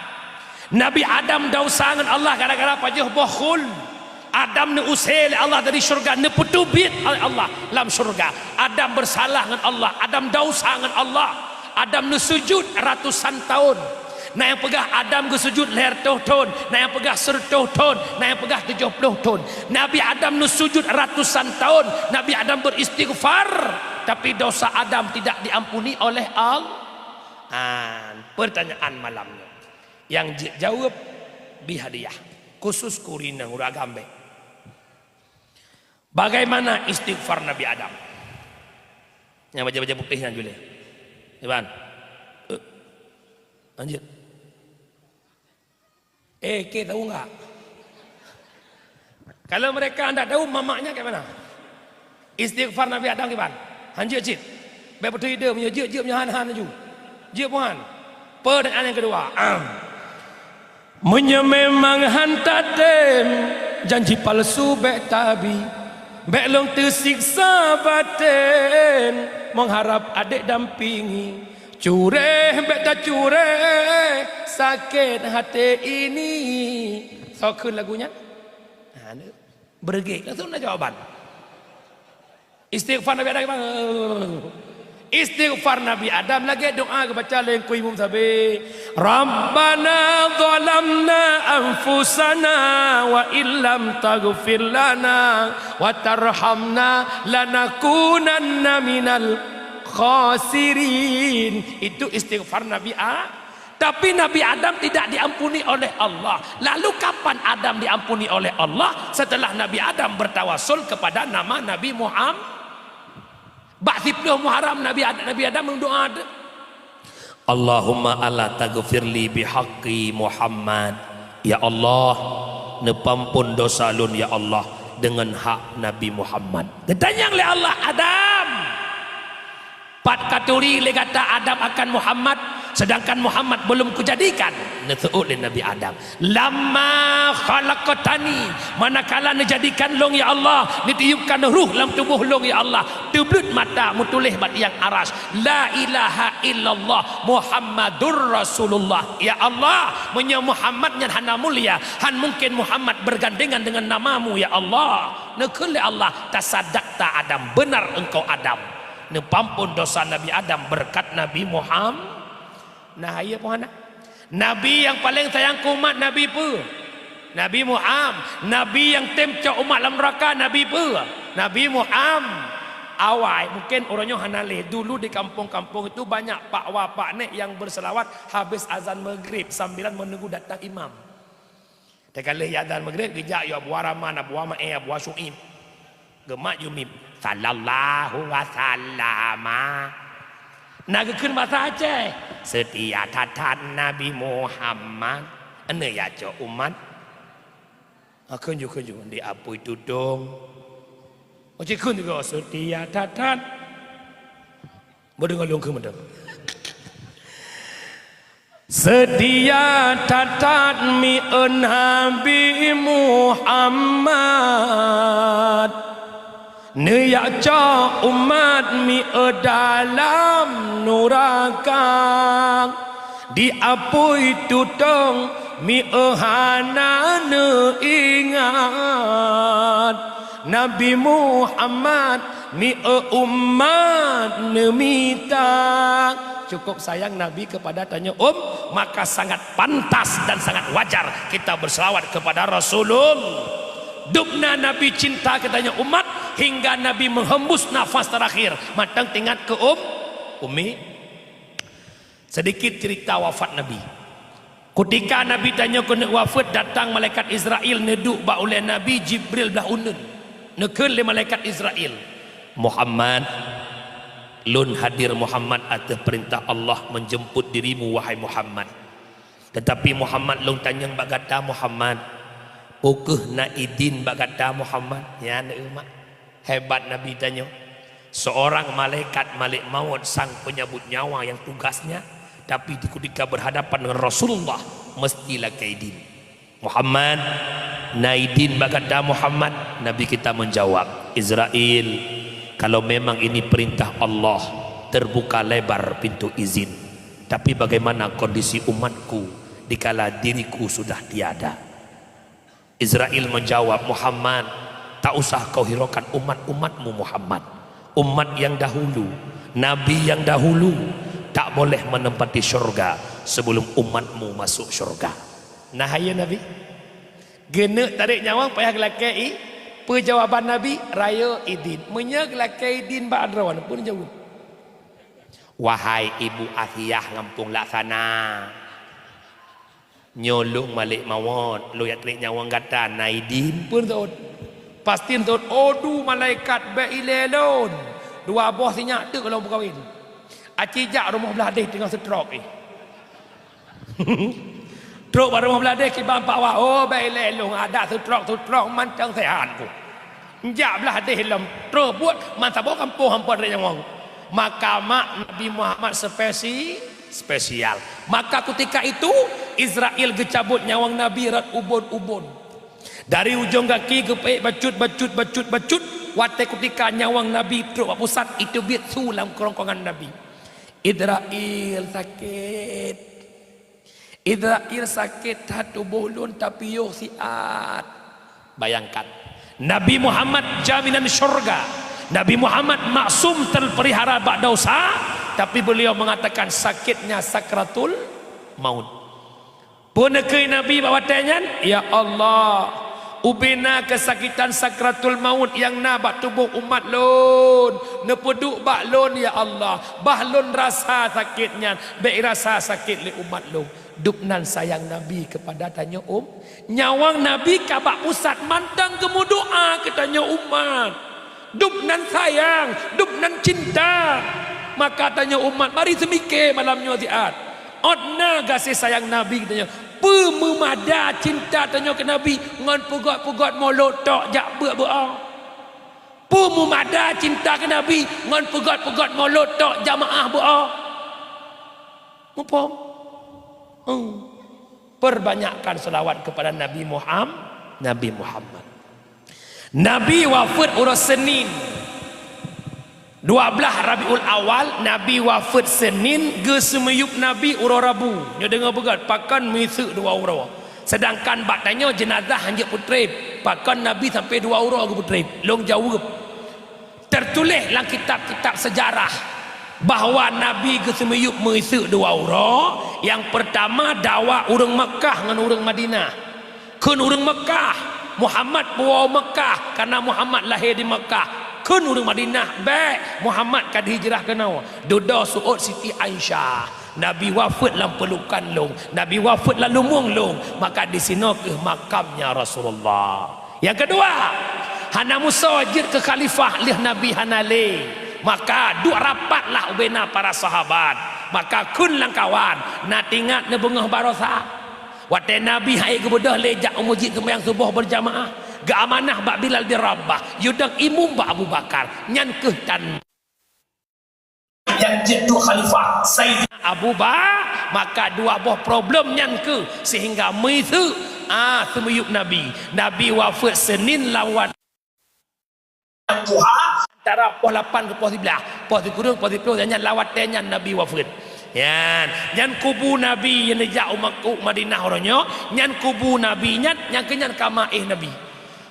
Nabi Adam dausa ngon Allah gara-gara pajoh boh khul. Adam neuusé lé Allah dari syeuruga, neupeuteubiet oleh Allah lam syeuruga. Adam beusalah ngon Allah, Adam dausa ngon Allah. Adam neusujut ratusan taun. Na nyang peugah Adam geusujut lhèe reutôh thôn, na nyang peugah sireutôh thôn, na nyang peugah tujoh ploh thôn. Nabi Adam neusujut ratusan taun, Nabi Adam beristighfar, tapi dosa Adam tidak diampuni oleh Allah. An, pertanyaan malam nyoe. Nyang jeuet jaweueb, bri hadiah. Khusus keu ureueng inong, ureueng agam bèk. Bagaimana istighfar Nabi Adam? Nyang bajèe-bajèe putéh nyan julée. Iban. Eh. Lanjut. Eh, ke tahu enggak? Kalau mereka anda tahu, mamaknya kayak mana? Istighfar Nabi Adam kiban? Han jeuet cit. Bèk beutôi ide, meunyoe jeuet, jeuet, meunyoe han, han laju. Jeuet pun han. Pertanyaan yang kedua. Am. Meunyoe memang han tatem, janji palsu bèk tabi. Bèk lôn teusiksa baten, mengharap adek dampingi. Curéh bèk tacuréh, sakét haté ini. Soe kheun lagu nyan? Ha, ni. Beureuguek, langsung na jawaban. Istighfar Nabi Adam gimana? Istighfar Nabi Adam lagèe doa geubaca lé Teungku Imum sabe, "Rabbana zalamna anfusana wa illam taghfir lana wa tarhamna lanakunanna minal khasirin." Itu istighfar Nabi A-, Tapi Nabi Adam tidak diampuni oleh Allah. Lalu kapan Adam diampuni oleh Allah? Setelah Nabi Adam bertawasul kepada nama Nabi Muhammad. Bak siplôh Muharram Nabi Ad-, Nabi Adam meudoa, "Allahumma ala taghfirli bihaqqi Muhammad." Ya Allah, neupampon dosa lôn ya Allah deungon hak Nabi Muhammad. Geutanyong lé Allah, Adam, Pat katuri lé gata Adam akan Muhammad, sedangkan Muhammad belum kujadikan? Neuseuôt lé Nabi Adam, "Lamma khalaqtani, manakala neujadikan lôn, ya Allah, neutiupkan ruh lam tuboh lôn, ya Allah, teubleuet mata meutuléh bak tiang aras, 'La ilaha illallah Muhammadur Rasulullah.' Ya Allah, meunyoe Muhammad nyan hana mulia, han mungken Muhammad bergandengan dengan nama-Mu, ya Allah." Neukheun lé Allah, "Tasadaqta Adam, benar engkau Adam." Neupampon dosa Nabi Adam beureukat Nabi Muham-, nah, iya pih hana. Nabi nyang paleng sayang keu umat Nabi peue? Nabi Muham. Nabi nyang tem cok umat lam neuraka Nabi peue? Nabi Muham. Awai, mungken uroe nyoe hana lé. Dulu di kampung-kampung itu banyak pak wa pak nek nyang berselawat habis azan maghrib sambilan menunggu datang imam. Teuka lheueh azan Maghrib, geujak yue Abu Rahman, Abu Maé, Abu Syu'aib. Geumat yue mim. Sallallahu wasallama. Na geukheun basa Aceh. Seutia that-that Nabi Muhammad. Aneuk ya cok umat. Ah, kheun ju, kheun ju. Di apui tutong. Oh, cit kheun juga. Seutia that-that. Beudeungoe lôn kheun mantong. Seutia that-that mieu Nabi Muhammad. Neujak cok umat mieu dalam nuraka. Di apui tutong mieu hana neuingat. Nabi Muhammad mieu umat neumita. Cukup sayang Nabi kepada tanyoe um, maka sangat pantas dan sangat wajar kita berselawat kepada Rasulullah. Dubna Nabi cinta keu tanyoe umat hingga Nabi menghembus nafas terakhir. Mantong teuingat keu um, Ummi. Sedikit cerita wafat Nabi. Kutika Nabi tanyoe keuneuk wafeuet, datang malaikat Israel neuduek bak ulèe Nabi Jibril blah uneuen. Neukheun lé malaikat Israel, "Muhammad, lôn hadir Muhammad ateueh peurintah Allah menjemput dirimu, wahai Muhammad. Tetapi Muhammad, lôn tanyong bak gata Muhammad, peu kheueh na idin bak gata Muhammad?" Nyan, eh, mak. Hebat Nabi tanyoe. Seorang malaikat, malek maut, sang penyabut nyawa yang tugasnya, tapi di ketika berhadapan dengan Rasulullah, mesti lakèe idin. "Muhammad, na idin bak gata Muhammad?" Nabi kita menjawab, "Israel, kalau memang ini perintah Allah, terbuka lebar pintu izin. Tapi bagaimana kondisi umatku dikala diriku sudah tiada?" Israel menjawab, "Muhammad, tak usah kau hiraukan umat-umatmu, Muhammad. Umat yang dahulu, nabi yang dahulu, tak boleh menempati syurga sebelum umatmu masuk syurga." Nah, hai Nabi. Geuneuk tarek nyawöng payah geulakèe i-, peue jawaban Nabi? Rayeuk idin. Meunyoe geulakèe idin bak droeneuh, peue jaweueb? "Wahai Ibu Asiah gampông Laksana, nyoe lôn malek maut, lôn jak tarek nyawöng gata, na idin?" Peue seuôt? Pasti seuôt, "Aduh malaikat, bèk ilèe lôn. Dua boh sinyak teuk lôn peukawen. Aci jak rumoh blah deh teungoh seutrok jih." Trok bak rumoh blah deh kiban pak wak, "Oh, bèk ilèe lôn, adak seutrok-seutrok mantong seuhat ku. Jak blah deh lom, troh buet man saboh gampông hampeuen rot nyawöng." Maka mak Nabi Muhammad spesi-, spesial. Maka kutika itu, Israel geucabot nyawöng Nabi rot ubon-ubon. Dari ujong gaki geupeuék bacut, bacut, bacut, bacut. Watèe kutika nyawöng Nabi trok bak pusat, iteubiet su lam keurongkongan Nabi. Israel sakét. Israel sakét that tuboh lôn, tapi yoh siat. Bayangkan, Nabi Muhammad jaminan syurga. Nabi Muhammad maksum terpelihara bak dosa, tapi beliau mengatakan sakitnya sakratul maut. Peue neukheun Nabi bak watèe nyan? "Ya Allah, ubena keusakitan sakratul maut nyang na bak tuboh umat lôn, neupeuduek bak lôn, ya Allah. Bah lôn rasa sakét nyan, bèk rasa sakét lé umat lôn." Dubnan sayang Nabi keupada tanyoe um-, nyawöng Nabi ka bak pusat mantong geumeudoa keu tanyoe umat. Dubnan sayang, dubnan cinta. Maka tanyoe umat, mari seumike malam nyoe siat. Ôt na gaséh sayang Nabi keu tanyoe. Peue meumada cinta tanyoe keu Nabi ngon peugöt-peugöt mulod tok jak beuet beuo? Peue meumada cinta keu Nabi ngon peugöt-peugöt mulod tok jamaah beuo? Muphom? Hmm. Perbanyakkan selawat kepada Nabi Muham-, Nabi Muhammad. Nabi wafeuet uroe Senin, dua blaih Rabiul Awal, Nabi wafeuet Senin, geuseumiyueb Nabi uroe Rabu. Nyoe deungoe beugöt, pakon meuiseuk dua uroe. Sedangkan bak tanyoe jeunazah hanjeuet peutreb, pakon Nabi sampai dua uroe geupeutreb. Lôn jaweueb. Teutuléh lam kitab-kitab seujarah bahwa Nabi geuseumiyueb meuiseuk dua uroe, nyang peurtama dawa ureuëng Meukah ngon ureuëng Madinah. Kheun ureuëng Meukah, Muhammad puwoe Meukah, kareuna Muhammad lahé di Meukah. Kheun ureuëng Madinah, bék, Muhammad ka dihijrah keunoe. Dudoe seuôt Siti Aisyah. Nabi wafeuet lam peulukan lôn, Nabi wafeuet lam lumueng lôn, maka disinoe kheueh makamnya Rasulullah. Nyang keudua, hana musoh jeuet keu khalifah lheueh Nabi hana lé, maka duek rapatlah ubena para sahabat, maka kheun lam kawan, na teuingat neubeungoh baroesa. Watée Nabi han ék geubeudôh lé jak u meuseujid seumayang suboh beurjamaah, geuamanah bak Bilal bin Rabah, yue dong imum bak Abu Bakar, nyan kheueh tan nyang jeuet duek khalifah, Saidina Abu Ba-, maka dua boh problem nyan kheueh seuhingga meuiseuk, ah, seumiyueb Nabi. Nabi wafeuet Senin lawan Tuha antara poh lapan keu poh siblaih, poh sikureueng, poh siplôh, dan nyan lawat tée nyan Nabi wafeuet. Nyan, nyan kubu Nabi nyang neujak u Mak-, u Madinah uroe nyoe, nyan kubu Nabi nyan, nyang keu nyan ka maéh Nabi.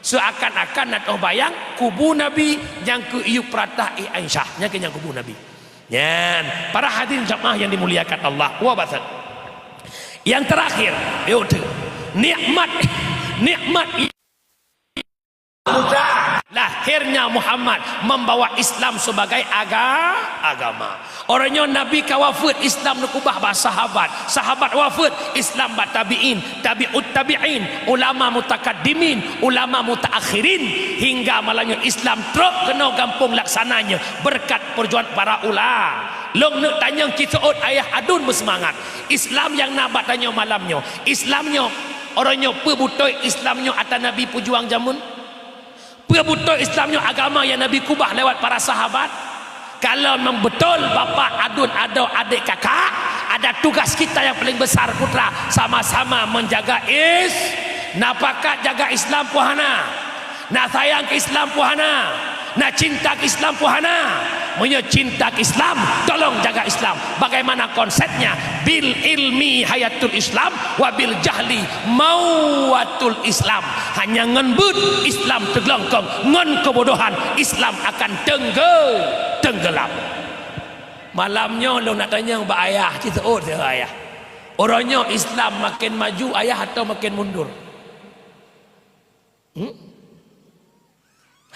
Seuakan-akan na toh bayang kubu Nabi nyang keu iyup peurata éh Aisyah, nyang keu nyan kubu Nabi. Nyan, para hadirin jamaah yang dimuliakan Allah, wa barakatuh. Yang terakhir, yaitu nikmat, nikmat muda lahirnya Muhammad membawa Islam sebagai aga-, agama. Uroe nyoe Nabi ka wafeuet, Islam neukubah bak sahabat. Sahabat wafeuet, Islam bak tabi'in, tabi'ut tabi'in, ulama mutakaddimin, ulama mutaakhirin, hingga malam nyoe Islam trok keunoe gampông laksana nyoe berkat perjuangan para ulama. Lôn neuk tanyong cit seuôt ayah aduen beuseumangat. Islam nyang na bak tanyoe malam nyoe, Islam nyoe, uroe nyoe peue beutôi Islam nyoe ata Nabi peujuang jameun? Peue beutôi Islam nyoe agama nyang Nabi kubah lewat para sahabat? Kalau memang betul bapak aduen adoe adek kakak, ada tugas kita yang paling besar putra, sama-sama menjaga is-, na pakat jaga Islam puhana, na sayang ke Islam puhana, na cinta ke Islam puhana. Meunyoe cinta ke Islam, tolong jaga Islam. Bagaimana konsepnya? Bil ilmi hayatul Islam, wa bil jahli mauatul Islam. Hanya ngon beuet Islam teuglongkong, ngon keubodohan Islam akan tengge-, tenggelam. Malam nyoe lôn nak tanyong bak ayah, cit seuôt siha ayah. Uroe nyoe Islam makin maju ayah atau makin mundur? Hmm?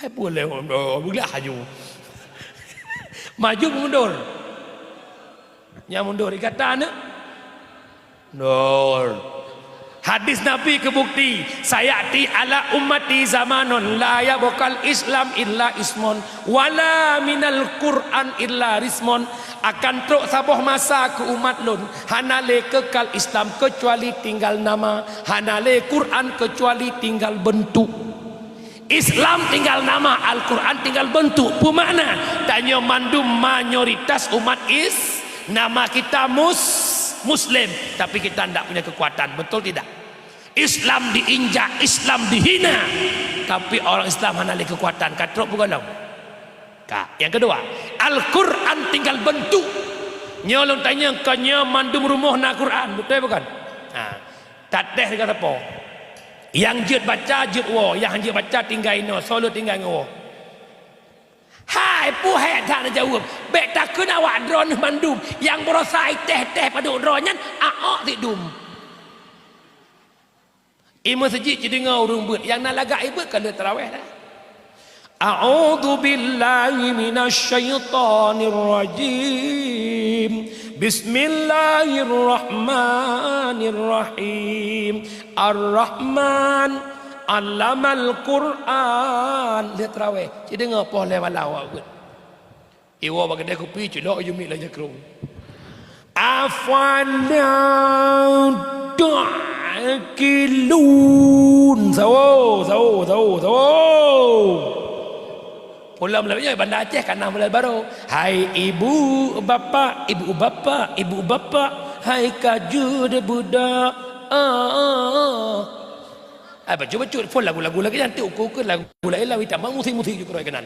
Hai pun lé, oh, oh, beulah aju. Maju mundur. Nyang mundur, ikatan, eh? Mundur. Hadis Nabi keu bukti, "Sayati ala ummati zamanun la yabqal Islam illa ismun, wala minal Qur'an illa rismun." Akan trok saboh masa keu umat lôn, hana lé keukal Islam keucuali tinggal nama, hana lé Qur'an keucuali tinggal beuntuk. Islam tinggal nama, Al-Qur'an tinggal beuntuk. Peue makna? Tanyoe mandum mayoritas umat Is-, nama kita mus-, Muslim, tapi kita ndak punya kekuatan. Betul tidak? Islam diinjak, Islam dihina, tapi orang Islam hana lé kekuatan. Ka trok peue gohlom? Ka. Yang kedua, Al-Qur'an tinggal beuntuk. Nyoe lôn tanyong, kon nyoe mandum rumoh na Qur'an, beutôi bukan? Ha. Tatéh sigoe sapo. Nyang jeuet baca, jeuet woe. Nyang han jeuet baca, tinggai inoe. Soe lôn tinggai ngon woe? Hai, peue hék that neujaweueb? Bék takheun awak droeneuh mandum. Nyang baroesa itéh-téh padub droe nyan, aok sidum. I meuseujid jideungoe ureuëng beuet, nyang na lagak ibeuet ka lheueh tarawéh dah. A'udzu billahi minasy syaithanir rajim. Bismillahirrahmanirrahim. Ar-Rahman, 'allamal Qur'an. Lheueh tarawéh, jideungoe poh lhée malam awak beuet. Iwoe bak keudè kupi, culok yue miet lam jakrong. Afala ta'qilun. Sawo, sawo, sawo, sawo. Pulang lagèe nyoe Banda Aceh ka na mulai baru. Hai ibu bapak, ibu bapak, ibu bapak, hai ka jeuet beudak. Ah, ah, ah. Hai bacut-bacut phon lagu-lagu lagèe nyan, ukeue-ukeue lagu laén, lawi tamong musik-musik jukroe keunan.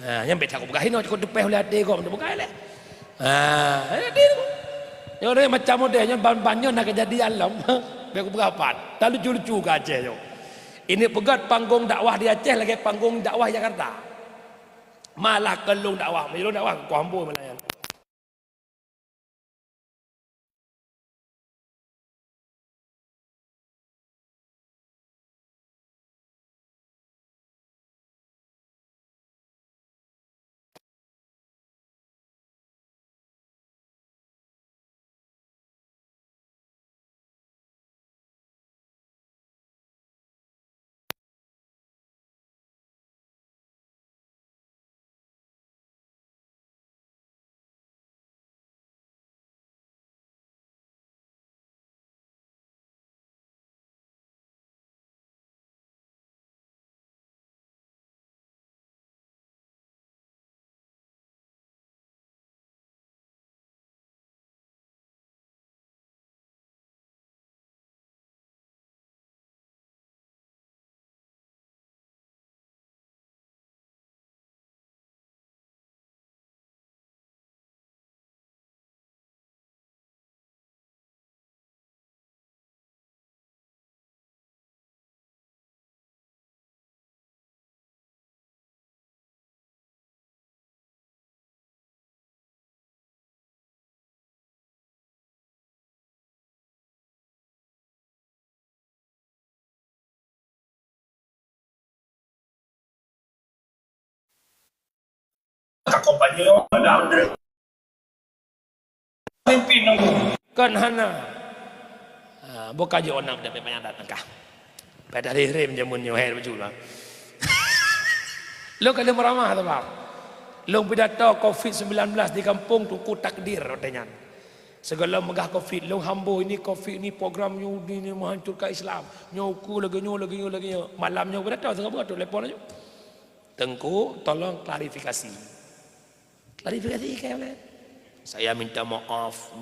Ha, nyan bèk takot peugah inoe, takot teupèh ulèe até gob, teupeugah lé. Ha, jadi tu. Nyoe deh macam model nyoe ban-ban nyoe na keujadian lom. Bèk kupeugah pat. Tan lucu-lucu keu Aceh nyoe. Ini peugöt panggong dakwah di Aceh lagèe panggong dakwah Jakarta. Malah keu lôn dakwah, lôn dakwah keu Kuala Lumpur malah nyan. Kompanye dalam deh. Pimpin nunggu. Kon hana. Ha, buka jok nak dapat banyak datang kah. Pada rem jamun nyoe hai baju lah. Lôn ka lheueh meuramah tu, Bang. Lôn pidato covid sembilan belas di kampung Teungku Takdir watèe nyan. Sigohlom meugah covid, lôn hambo ini covid ni program nyoe ni, ni menghancurkan Islam. Nyoe ku lagèe nyoe, lagèe nyoe, lagèe nyoe. Malam nyoe pidato, sigohlom telepon laju. Teungku, tolong klarifikasi. Klarifikasi ikai ulèe. Saya minta maaf.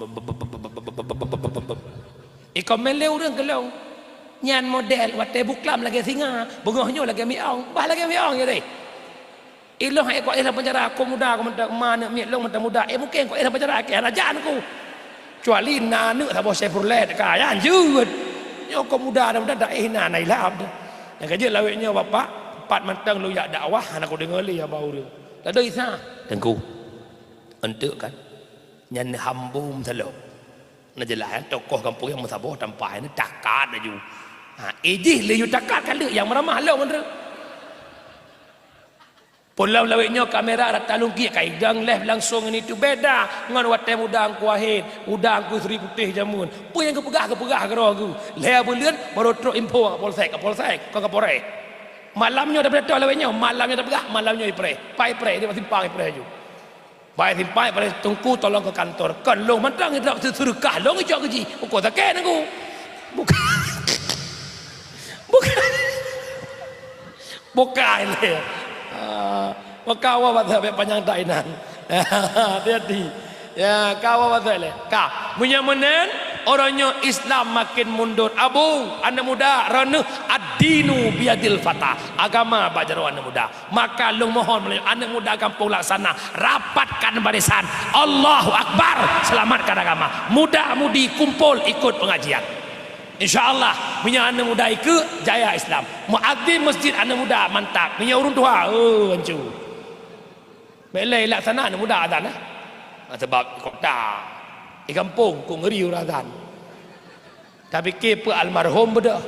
Ikomen lé ureueng keu lôn. Nyan model watèe buklam lagèe singa, beungoh nyoe lagèe miong, bah lagèe miong jadi. Ilôn hai kok éh lam penjara, aku muda, aku mantap, ma aneuk miet lôn mantap muda. Eh, mungkin kok éh lam penjara, keu raja aku. Kecuali na aneuk saboh Chevrolet ka, nyan jeuet. Nyoe kok muda dah, muda dah, eh, na, na ilap dah. Nyang ka jeuet lawét nyoe, Bapak, pat mantong lôn jak dakwah, hana kudeungoe lé haba ureueng. Ladôm Isa, Teungku. Enteuk kan? Nyan hambom salom. Na jeulaih kan, tokoh gampông nyang meusaboh tampai ni takat laju. Ha, eh jih lé yue takat ka lheueh nyang meuramah lom meunurot. Pulom lawét nyoe kamera rata lungkiek ka idong leh langsung ngon itu beda ngon watèe muda Teungku Wahid, muda Teungku Sri Putéh jameun. Peue nyang geupeugah, geupeugah keudroe geuh. Lhèe buleuen baru trok info Kapolsek, Kapolsek, kon Kapolres. Malam nyoe dapat datang lawét nyoe, malam nyoe dapat peugah, malam nyoe ipreh. Pai ipreh, di simpang ipreh laju. Pai simpang ipreh, Teungku tolong ke kantor. Kon lôn mantong idrop seudeukah lôn ijok keu jih. Uko sakét Teungku. Bukan. Bukan. Bukan lé. Ah, maka awak baca bèk panyang that inan. Hati-hati. Ya, ka awak baca lé. Ka, meunyoe meunan, uroe nyoe Islam makin mundur. Abu, aneuk muda, droeneuh ad-dinu biyadil fata. Agama bak jaroe aneuk muda. Maka lôn mohon meulayeue aneuk muda gampông Laksana, rapatkan barisan. Allahu Akbar, selamatkan agama. Muda-mudi kumpul ikut pengajian. Insya Allah, meunyoe aneuk muda ikeu, jaya Islam. Muazzin masjid aneuk muda mantap. Meunyoe ureueng tuha, oh, hanco. Bèk lé Laksana aneuk muda azan, eh. Sebab kota, di gampông, kok ngeuri ureueng azan. Tapike peue almarhum beudôh.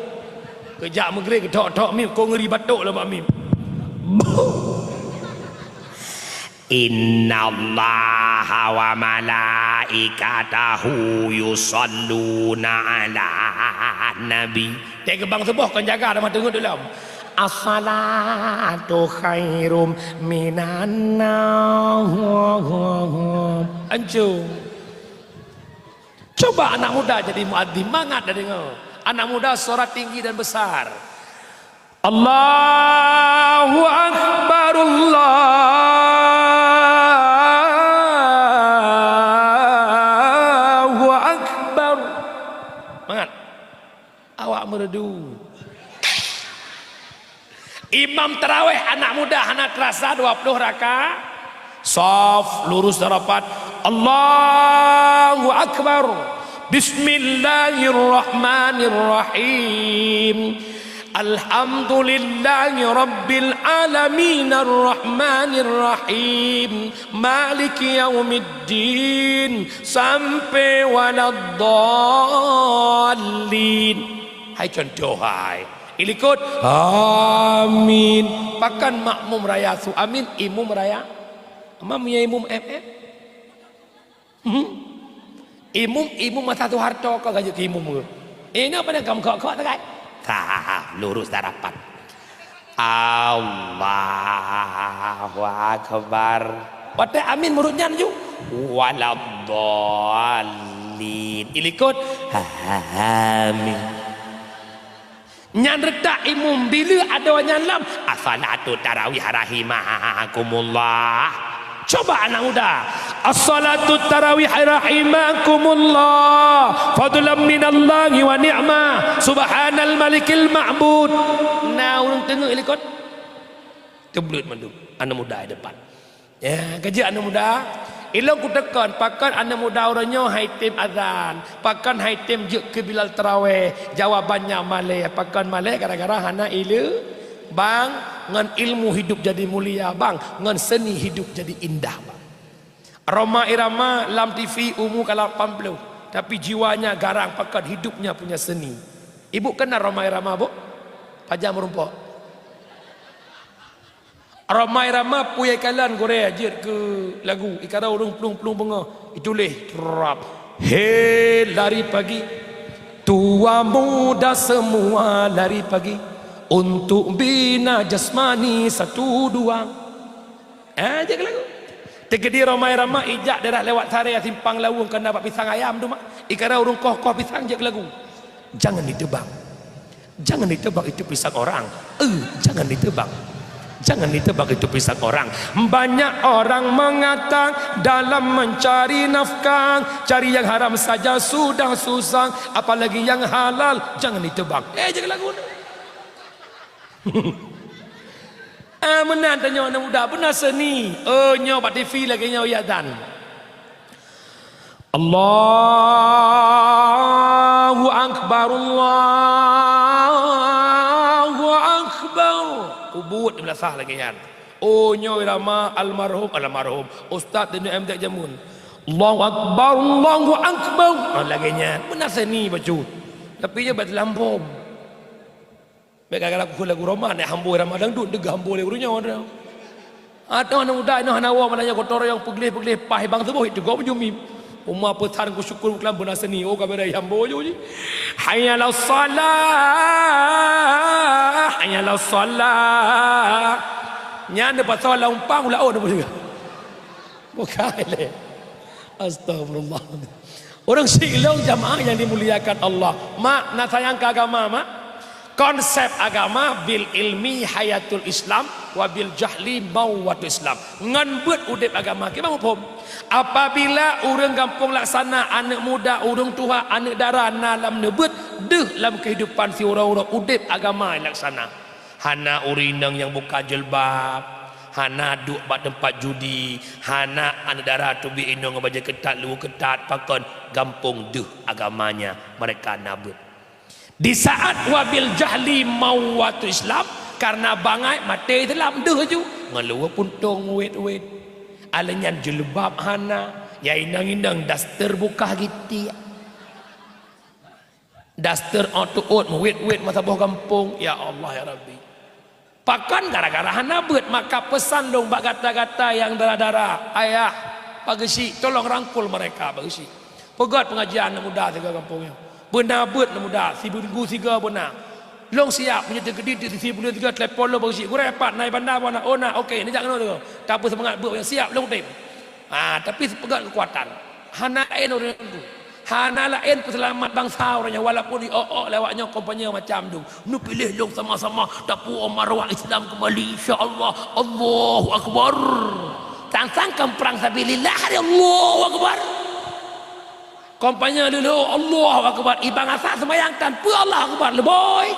Geujak meugreb geuthok-thok mim, kok ngeuri batok lom bak mim. Innallaha wa malaikatahu yusalluna 'alan nabi. Teuh geubang suboh kon jaga teuma teungeut dulom. As-salatu khairum minan naum. Anjung. Coba anak muda jadi muadzin, mangat dah deungoe. Anak muda suara tinggi dan besar. Allahu Akbar, Allahu Akbar. Mangat. Awak meureudu. Imam tarawih anak muda hana teurasa dua ploh rakaat. Saf lurus dan rapat. Allahu Akbar. Bismillahirrahmanirrahim. Alhamdulillahi rabbil alamin, arrahmanir rahim, maliki yaumiddin, sampai waladdallin. Hai contoh hai. Ilikot, amin. Pakon makmum raya su amin, imum raya. Mam ya imum M M. Hmm. Imum, imum masa Soeharto ka gajak keu imum ke? Inoe pada kam kok-kok tegai. Tah, lurus dah rapat. Allahu Akbar. Watèe amin murit nyan ju. Waladdallin. Ilikot. Amin. Nyan reutak imum bila adoe nyan lom, "As-salatu tarawih rahimakumullah." Coba anak muda, "As-salatu tarawih rahimakumullah. Fadlan minallahi wa ni'mah. Subhanal malikil ma'bud." Na ureueng teungeut likot. Teubleut mandum anak muda di depan. Ya, keu jeuet aneuk muda. Ilôn kuteukon, pakon aneuk muda uroe nyoe hai tem azan, pakon hai tem jeuet keu bilal taraweh. Jawabannya malèe, pakon malèe gara-gara hana ileumang. Ngon ilmu hidup jadi mulia, bang. Ngon seni hidup jadi indah, bang. Rhoma Irama lam T V umu ka lapan ploh, tapi jiwanya garang, pakon hidupnya punya seni. Ibu kenal Rhoma Irama, Bu? Pajan meurumpok. Ramai-ramai peue nyang ikalon gurèe jeuet keu lagu, ikarô ureueng plueng-plueng beungoh, ituléh, trap. Hei lari pagi, tua muda semua lari pagi, untuk bina jasmani satu dua. Eh, jeuet keu lagu. Teukeudi ramai-ramai ijak daerah lewat Saree Simpang Laweueng keu na bak pisang ayam tu mak. Ikarô ureueng koh-koh pisang jeuet keu lagu. Jangan ditebang. Jangan ditebang itu pisang orang. Eh, jangan ditebang. Jangan ditebang itu pisang orang. Banyak orang mengata dalam mencari nafkah, cari yang haram saja sudah susah, apalagi yang halal jangan ditebang. Eh, jeuet keu lagu ni. Ah, meunan tanyoe aneuk muda, beuna seuni. Oh, nyoe bak T V lagèe nyoe iazan. Allahu Akbar, Allahu Akbar. Ubit di beulasah lagèe nyan. Oh, nyoe irama almarhum, almarhum Ustaz Daniel M Tek Jamun. Allahu Akbar, Allahu Akbar. Ah, lagèe nyan. Beuna seuni bacut. Tapi nyoe bak lampôm. Bèk gara-gara kukheun lagu Roma, nèk hambô Rama dangdut, deuh hambô lé ureueng nyoe. Adak aneuk muda inoe hana woe, malah nyoe gotong royong peugleh-peugleh paih bang tuboh itu gob jumim. Uma peusan kusyukur keulawan beuna seuni, oh, ka beda hambô ju jih. Hayya 'alas shalah, hayya 'alas shalah. Nyan di pasal lampang ulah oh, bukan lé. Astagfirullah. Ureueng syiek lôn jamaah nyang dimuliakan Allah. Mak, na sayang keu agama, mak. Konsep agama, bil ilmi hayatul Islam, wa bil jahli mauwatul Islam. Ngon beuet udép agama, kiban muphom. Apabila ureueng gampông laksana, aneuk muda, ureueng tuha, aneuk dara na lam neubeuet, deuh lam keuhidupan siuroe-uroe udép agama laksana. Hana ureueng inong nyang buka jilbab, hana duek bak teumpat judi, hana aneuk dara teubiet inong ngon bajèe keutat, luweue keutat, pakon, gampông deuh agamanya, mereka na beuet. Di saat wabil jahli mauwatul Islam, karena bangai maté Islam deuh ju, ngon luweue puntông wét-wét. Alèh nyan jilbab hana, ya inong-inong daster bukah gitiek. Daster ôk teuôt meuwét-wét meusaboh gampông, ya Allah, ya Rabbi. Pakon gara-gara hana beuet, maka peusan lôn bak gata-gata nyang dara-dara, ayah, Pak Geuchik, tolong rangkul mereka, Pak Geuchik. Peugöt pengajian aneuk muda sigoe gampông nyoe. Beuna beuet aneuk muda, siminggu sigoe beuna. Lôn siap, meunyoe teukeudi di sisi buleuen sigoe, telepon lôn, Pak Geuchik, gurèe pat, na i Banda, na, oh na, oke, neujak keunoe sigoe. Tapeuseumangat beuet, siap lôn tem. Ah, tapi sipeugöt keukuatan. Hana laén ureueng tu. Hana laén peuseulamat bansa ureueng nyan, walaupun di ôk-ôk lewat nyoe kampanye macam tu. Neupiléh lôn sama-sama tapuwoe maruah Islam keumbali, insya Allah. Allahu Akbar. Sang-sang kon prang sabilillah, hari Allahu Akbar. Kampanye dulu, Allahu Akbar. Iban asa seumayang tan, peue Allahu Akbar, leuboi.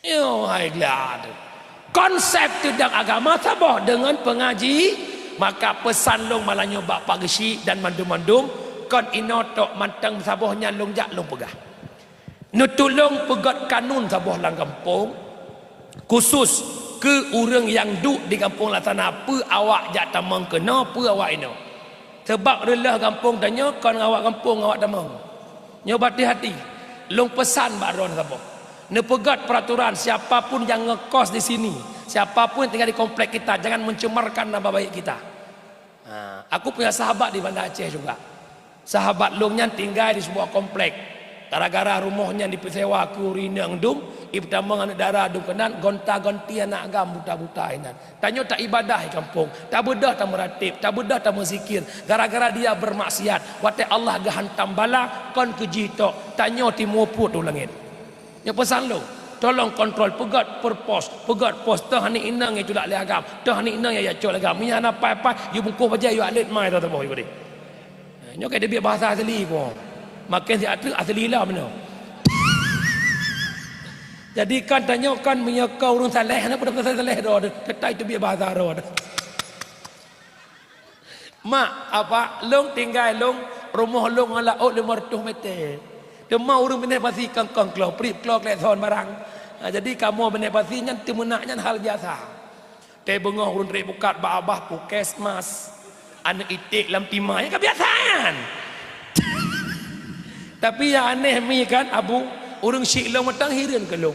Nyoe hai glad. Konsep teudong agama saboh deungon pengaji, maka peusan lôn malam nyoe bak Pak Geuchik dan mandum-mandum, kon inoe tok mantong saboh nyan lôn jak lôn peugah. Neutulông peugöt kanun saboh lam gampông, khusus keu ureueng nyang duek di gampông laksana, peue awak jak tamong keunoe, peue awak inoe. Sabab reuloh gampông tanyoe kon awak gampông, awak tamong. Nyoe bak hati-hati, lôn peusan bak droeneuh saboh. Neupeugöt peuraturan, siapa pun nyang ngekos di sini, siapa pun nyang tinggai di komplek kita, jangan mencemarkan nama baik kita. Ha, aku punya sahabat di Banda Aceh juga. Sahabat lôn nyan tinggai di sebuah komplek. Gara-gara rumoh nyan dipeusewa keu ureueng inong dum, ipeutamong aneuk dara dum keunan, gonta-gonti aneuk agam buta-buta inan. Tanyoe taibadah di gampông, tabeudôh tameuratéb, tabeudôh tameuzikir. Gara-gara dia bermaksiat, watèe Allah geuhantam bala, kon keu jih tok, tanyoe timu pruet u langét. Nyoe peusan lôn, tolong kontrol, peugöt purpos, peugöt pos, toh aneuk inong nyang tulak lé agam, toh aneuk inong nyang jak cok lé agam. Meunyo hana pai-pai, yue bungkôh bajèe, yue alet mai, toh saboh yue keudéh. Nyoe ka teubiet bahasa asli ko. Maken siat treuk asli lom nyoe. Jadi kan tanyoe kan meunyoe ka ureueng saleh, na peue saleh droe, teutai teubiet bahasa droe. Mak, apa, lôn tinggai lôn, rumoh lôn ngon laôt limong reutôh meter. Teuma ureueng binéh pasi kong-kong kloe, priep kloe, klek thon barang. Ha, jadi kamoe binéh pasi nyan teumeunak nyan hal biasa. Teubeungoh ureueng trép bukat bak abah puskesmas. Aneuk iték lam tima, nyan ka biasa nyan. Tapi nyang aneh mi kan, Abu, ureueng syiek lôn mantong hireuen keu lôn.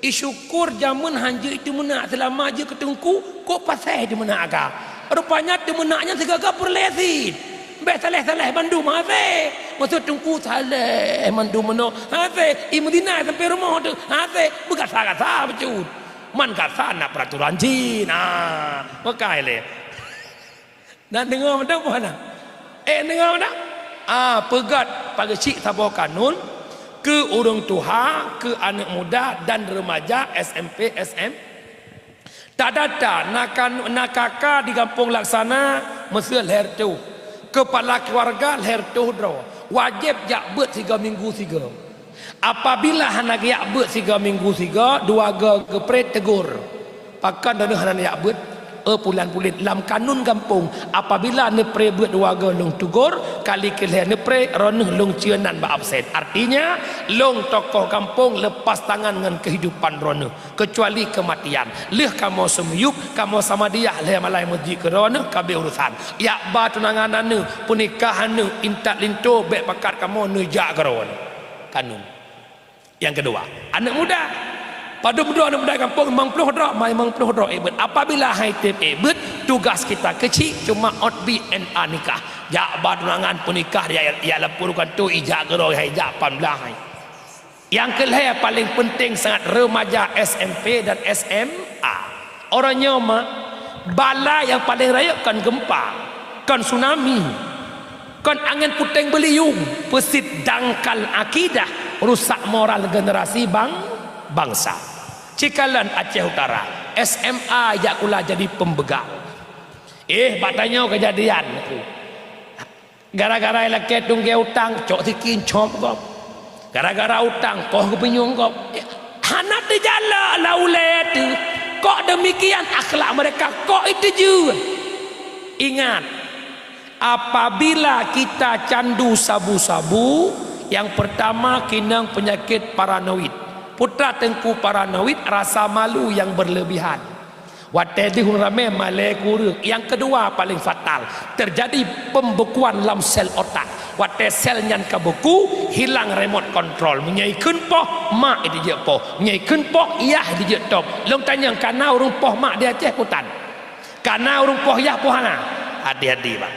Isyukur jameun hanjeuet teumeunak seulama jeuet keu teungku, kok pasai teumeunak ka. Rupanya teumeunak nyan sigaga peureulèe cit. Bèk saleh-saleh bandum hasé. Maksud teungku saleh bandum meunoe hasé. I Madinah sampai rumoh teuh hasé. Beugasa-gasa bacut. Man gasa na peuraturan jih. Nah, meukai lé. Na deungoe mantong peue hana? Eh, deungoe mantong? Ah, peugöt pageusik saboh kanun keu ureueng tuha, keu aneuk muda dan remaja S M P, S M. Tadata na kan-, na K K di gampông Laksana, meuseu lhèe reutôh. Keupala keuluwarga lhèe reutôh droe. Wajéb jak beuet sigoe minggu sigoe. Apabila hana geujak beuet sigoe minggu sigoe, dua goe geupré teugor. Pakon droeneuh hana neujak beuet? Eh, pulan-pulan. Lam kanun gampông, apabila neupré beuet dua goe lôn teugor, kali keulhèe neupré, droeneuh lôn cue nan bak absen. Artinya, lôn tokoh gampông lepas tangan ngon keuhidupan droeneuh, keucuali keumatian. Lheueh kamoe seumiyueb, kamoe samadiyah lhèe malai meuseujid keu droeneuh ka abéh urosan. Jak ba tunangan aneuk, peunikah aneuk, intat linto, bèk pakat kamoe neujak keu droeneuh. Kanun. Nyang keudua, aneuk muda. Padub droe aneuk muda gampông, limong ploh droe, ma limong ploh droe ék beuet. Apabila han tém ék beuet, tugas kita keuchik cuma ot bi N A nikah. Jak ba tunangan, peunikah, jak, jak lapor kantô, ijak keu droe, hai jak pan blah hai. Nyang keulhèe paleng peunteng sangat, remaja S M P dan S M A. Uroe nyoe ma, bala nyang paleng rayeuk kon geumpa, kon tsunami, kon angén puténg beuliung, peusit dangkal akidah, rusak moral generasi bang-, bangsa. Cikalon Aceh Utara, S M A jak kula jadi pembegal. Eh, bak tanyoe keujadian. Gara-gara ilakèe tunggée utang, cok sikin cop gob. Gara-gara utang, poh geupinyueng gob. Hana teujalak lam ulèe teuh. Kok demikian akhlak mereka, kok iteujeuet? Ingat, apabila kita candu sabu-sabu, yang pertama kinong penyakit paranoid. Putra teungku paranoid, rasa malu yang berlebihan. Watèe deuh ureueng ramè malèe keu ureueng. Nyang keudua paleng fatal, teujadi pembekuan lam sel otak. Watèe sel nyan ka beku, hilang remote control. Meunyoe ikheun poh, mak ijijeuet poh. Meunyoe ikheun poh, yah ijijeuet top. Lôn tanyong, ka na ureueng poh mak di Aceh peue tan? Ka na ureueng poh yah peue hana? Hati-hati, Pak.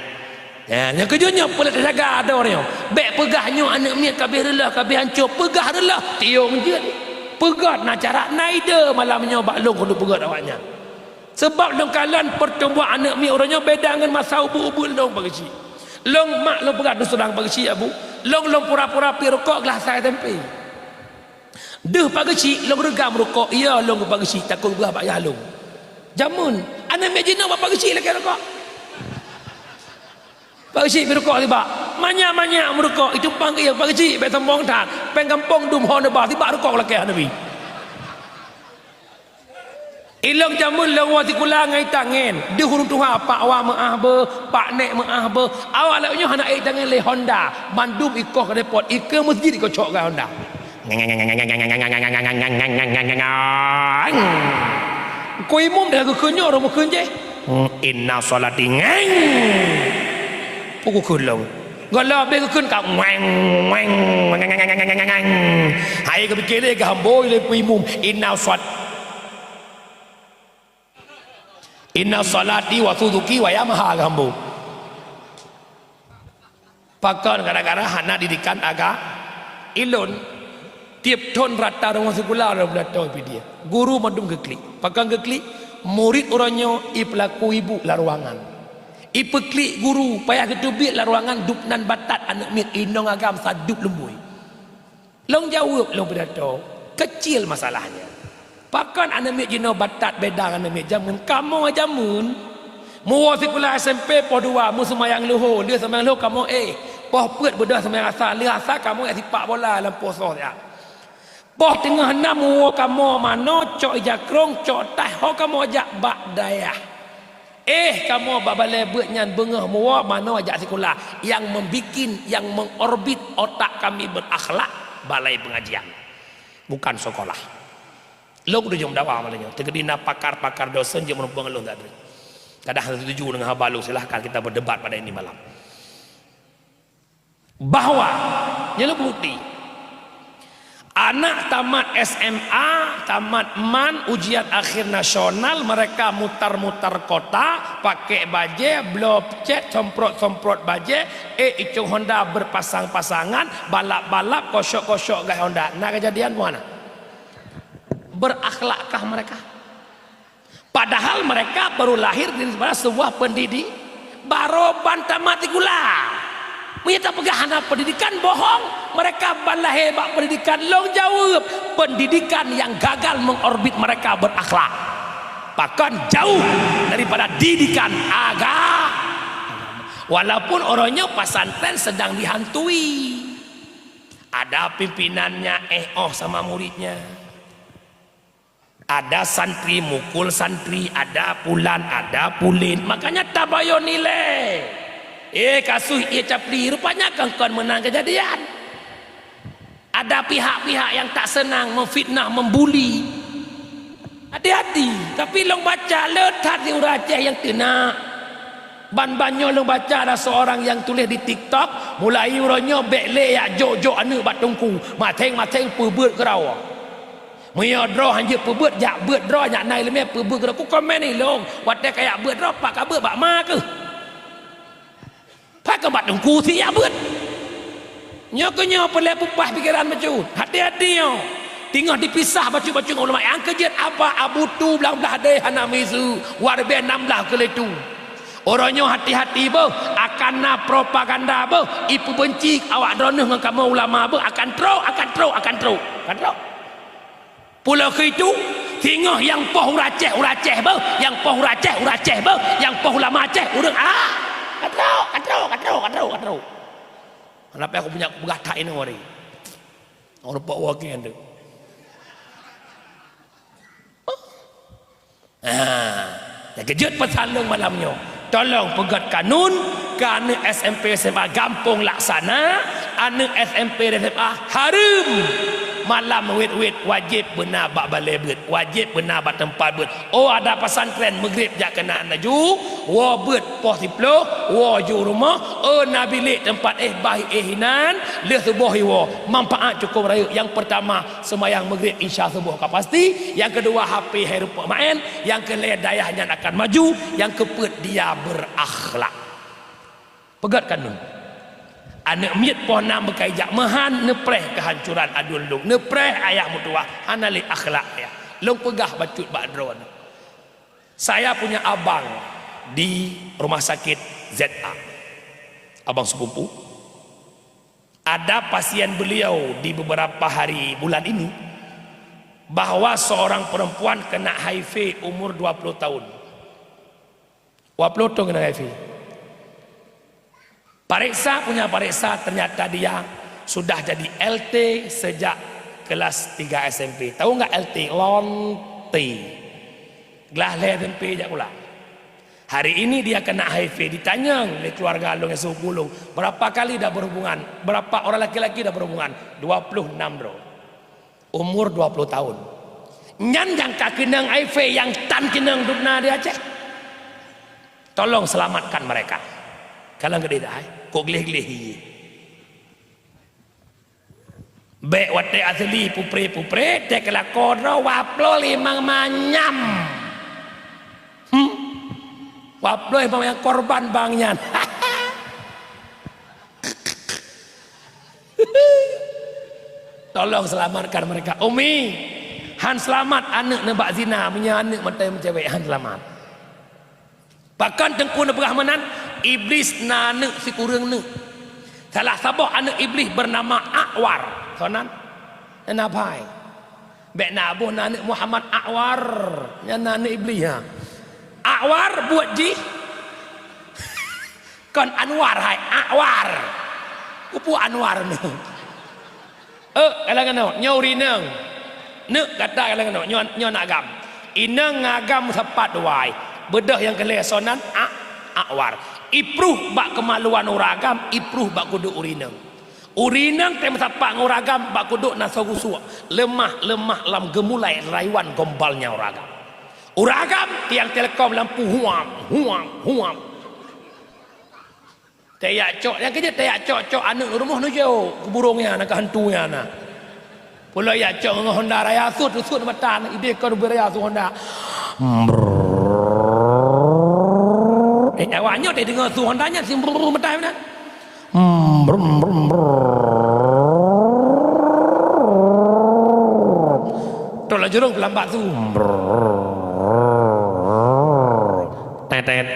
Ya, nyang keujeuet nyoe peureulèe teujaga adoe nyoe. Bèk peugah nyoe aneuk miet ka abéh reuloh, ka abéh hanco. Peugah reuloh, tiong jeuet. Peugah na cara, na ide malam nyoe bak lôn keuneuk peugah awaknyan. Sabab lôn kalon peutumbuhan aneuk miet uroe nyoe beda ngon masa ubeut-ubeut lôn Pak Geuchik. Lôn mak lôn peugah terus terang Pak Geuchik, Abu. Lôn, lôn pura-pura piep rukok glah sa S M P. Deuh Pak Geuchik, lôn reugam rukok, iya lôn keu Pak Geuchik, takot geupeugah bak yah lôn. Jameun, aneuk miet jinoe bak Pak Geuchik lakèe rukok. Pak Geuchik piep rukok tibak. Manyak-manyak meurukok, itumpang keu Pak Geuchik, bèk sombong that. Péng gampông dum ho neuba, tibak rukok lakèe hana bi. Ilôn jameun lôn woe sikula ngon itangen. Deuh ureueng tuha, Pak Wa meu'ah beuh, Pak Nek meu'ah beuh. Awak lôn nyoe hana ék itangen lé Honda. Mandum ikoh keu depot, ikeue meuseujid ikoh cok keu Honda. Ku imum dah geukheun nyoe, ureueng meukeun jeh. Inna sholati ngeng. Peue geukheun lom. Goh lom bèk geukheun ka weng, weng, weng. Hai geupike lé geuhambôi lé ku imum. Inna shol-, inna sholati wa suduki wa Yamaha geuhambôi. Pakon gara-gara hana didikan aga-, ilôn. Tiep thon rata rumoh sikula lôn pidato ipidie. Guru mandum geuklik. Pakon geuklik? Murit uroe nyoe ipeulaku ibu lam ruangan. Ipeuklik guru, payah geuteubiet lam ruangan, dub nan batat aneuk miet inong agam sa dub lumbôi. Lôn jaweueb lôn pidato, keucil masalahnya. Pakon aneuk miet jinoe batat beda ngon aneuk miet jameun? Kamoe jameun, meuwoe sikula S M P poh dua, meuseumayang luho, lheueh seumayang luho kamoe éh, poh peuet beudôh seumayang asa, lheueh asa kamoe jak sipak bola lam poso siat. Poh teungoh nam meuwoe kamoe manoe, cok ija krông, cok taih, ho kamoe jak bak dayah. Éh, kamoe bak balèe beuet nyan beungoh meuwoe manoe jak sikula, nyang membikin, nyang mengorbit otak kami berakhlak balai pengajian, bukan sekolah. Lôn tujoh meudawa malam nyoe, teukeudi na pakar-pakar dosen jeuet meurumpok ngon lôn that. Kadang hana setuju dengan haba lôn, silahkan kita berdebat pada ini malam. Bahwa, nyoe lôn bukti, Anak tamat S M A, tamat man, ujian akhir nasional, mereka mutar-mutar kota, pakai bajée, bloe cet, semprot-semprot bajée, eh, icong Honda berpasang-pasangan, balap-balap, kosok-kosok gai Honda. Na kejadian buana? Berakhlakkah mereka? Padahal mereka baru lahir daripada sebuah pendidi-, baroe ban tamat sikula. Meunyoe tapeugah hana pendidikan, bohong. Mereka ban lahé bak pendidikan, lôn jaweueb. Pendidikan yang gagal mengorbit mereka berakhlak. Bahkan jauh daripada didikan agama. Walaupun uroe nyoe pesantren sedang dihantui. Ada pimpinannya eh oh sama muridnya. Ada santri mukul santri, ada pulan, ada pulin. Makanya tabayo nilai. Eh, kasus ie capli rupanya kon-kon meunan kejadian. Ada pihak-pihak yang tak senang memfitnah, membuli. Hati-hati. Tapi lôn baca le that di ureueng Aceh nyang teunak. Ban-ban nyoe lôn baca ada seorang yang tulis di TikTok, mulai uroe nyoe bék lé jak jok-jok aneuk bak teungku, maséng-maséng peubeuet keudroe. Meunyoe droe hanjeuet peubeuet, jak beuet droe, nyak na iéleumé peubeuet keudroe. Kukomen ilôn, watée ka jak beuet droe, pat ka beuet bak ma keuh. Pat ka bak teungku si jak beuet. Nyoe keuh nyoe peureulée peupah pikeran bacut. Hati-hati nyoe. Teungoh dipisah bacut-bacut ngon ulama. Nyang keu jeuet apa Abu Tu blang blah deh hana miseue, waribée nam blah keu lé tu. Uroe nyoe hati-hati beuh, akan na propaganda beuh, ipeubenci awak droeneuh ngon kamoe ulama beuh, akan trok, akan trok, akan trok. Akan trok. Pulo keu itu, teungoh nyang poh ureueng Aceh, ureueng Aceh beuh, nyang poh ureueng Aceh, ureueng Aceh beuh, nyang poh ulama Aceh, ureueng, ah, ka trok, ka trok, ka trok, ka trok, ka trok. Kenapa aku punya peugah that inoe hari? Orang pok wakil tu. Ha, nyang keu jeuet peusan lôn malam nyoe. Tolong peugét kanun keu aneuk S M P S M A gampông Laksana, aneuk S M P S M A hareuem. Malam wét-wét wajéb beuna bak balée beuet, wajéb beuna bak teumpat beuet. Oh, ada pesantren, Maghrib jak keunan laju, woe beuet poh siplôh, woe ju rumoh, oh, na bilék teumpat éh bah éh inan, lheueh suboh iwoe. Manfaat cukup rayeuk. Nyang pertama, seumayang Maghrib, Isya, suboh ka pasti. Nyang keudua, H P hai rumpok maén. Nyang keulhèe, dayah nyan akan maju. Nyang keupeuet, dia berakhlak. Peugét kanun. Aneuk miet poh nam beukai jak meuhan, neupreh keuhancuran aduen lôn, neupreh ayah meutuwah, hana lé akhlak ayah. Lôn peugah bacut bak droeneuh. Saya punya abang di rumah sakit Z A. Abang sepupu. Ada pasien beliau di beberapa hari bulan ini, bahwa seorang perempuan kena H I V umur dua puluh tahun. Dua puluh tahun kena H I V. Pareksa punya pareksa, ternyata dia sudah jadi L T sejak kelas tiga S M P. Tahu nggak L T? Lonte. Gelah lhèe S M P jak kula. Hari ini dia kena H I V, ditanyong lé keluarga lôn nyang sepupu lôn, "Berapa kali dah berhubungan? Berapa orang laki-laki dah berhubungan?" Dua puluh enam droe. Umur dua puluh tahun. Nyan nyang ka keunong H I V nyang tan keunong dum na di Aceh. Tolong selamatkan mereka. Kalon geudeh dah, eh. Kok gleh-gleh ie. Bèk watèe asli pupre-pupre, teuh keulakon droe dua ploh limong manyam. Hmm. Dua ploh limong manyam korban bang nyan. Tolong selamatkan mereka. Umi, han selamat aneuk neubak zina, meunyoe aneuk mantong meucewek, han selamat. Pakon Teungku neupeugah meunan? Iblis na aneuk sikureueng neuk. Salah saboh aneuk Iblis bernama Akwar. Soe nan? Nyan na bai. Bèk na boh na aneuk Muhammad Akwar. Nyan na aneuk Iblis, ha. Akwar buet jih. Kon Anwar hai, Akwar. Keupeue Anwar nyoe? Eh, kalon keunoe, nyoe ureueng inong. Neuk gata kalon keunoe, nyoe, nyoe aneuk agam. Inong ngon agam sapat dua ai. Beudôh nyang keu lhèe soe nan, Ak-, Akwar. Ipruh bak keumaluan ureueng agam, ipruh bak kudok ureueng inong. Ureueng inong teuh meusapat ngon ureueng agam bak kudok na soe gusok. Leumah-leumah lam geumulai rayuan gombalnya ureueng agam. Ureueng agam tiang telekom lampu huam, huam, huam. Teuyak cok, nyang keujeuet teuyak cok-cok aneuk rumoh neujok keu burông nyan, keu hantu nyan na. Pula ya cok ngon Honda raya sut, sut mata, idéh kon ubé raya sut Honda. Brrrr. Eh, awak nyoe teudeungoe sut Honda nyan sim brrrr mata meunan. Hmm, brum, brum, brum. Tolak jurong lambat tu. Brum. Tetet.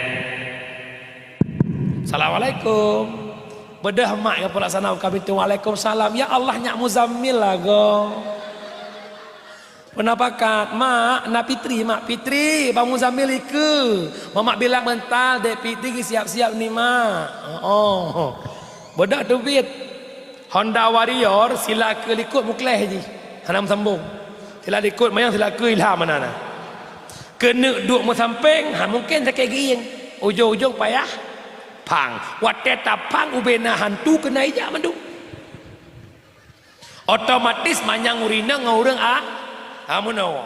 Assalamualaikum. Beudôh mak nyang peulasana ka pintoe. Waalaikumsalam. Ya Allah, nyak Muzammil lah go. Peunapakat, mak, na Fitri, mak Fitri, Bang Muzammil ikeue. Mamak bilang bental, Dek Fitri geusiap-siap ni, mak. Oh. Beudôh teubiet. Honda Warrior, sila keu likot mukléh jih. Hana meusambong. Sila likot mayang, sila keu ilham mana na. Keuneuk duek meusampéng, ha mungken sakét geuieng. Ujong-ujong payah phang. Watée taphang ubé na hantu keuna ijak mandum. Otomatis manyang ureueng inong ngon ureueng a, a meunoe.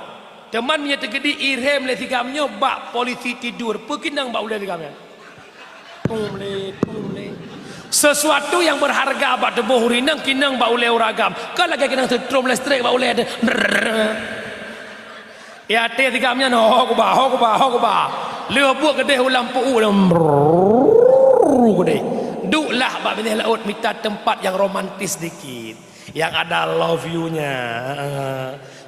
Teuma meunyoe teugeudi irhem lé sigam nyoe bak polisi tidur, peu kinong bak ulée sigam nyan? Tum lé, tum lé. Sesuatu yang berharga bak tuboh ureueng inong kinong bak ulée ureueng agam. Kon lagée kinong seutrom listrik bak ulée teuh. Brrrr. Ya até sigam nyan ho kuba, ho kuba, ho kuba. Lheueh buet keudeh u lam puu dan brrrr keudeh. Duklah bak binéh laôt mita teumpat nyang romantis dikit. Yang ada love you-nya.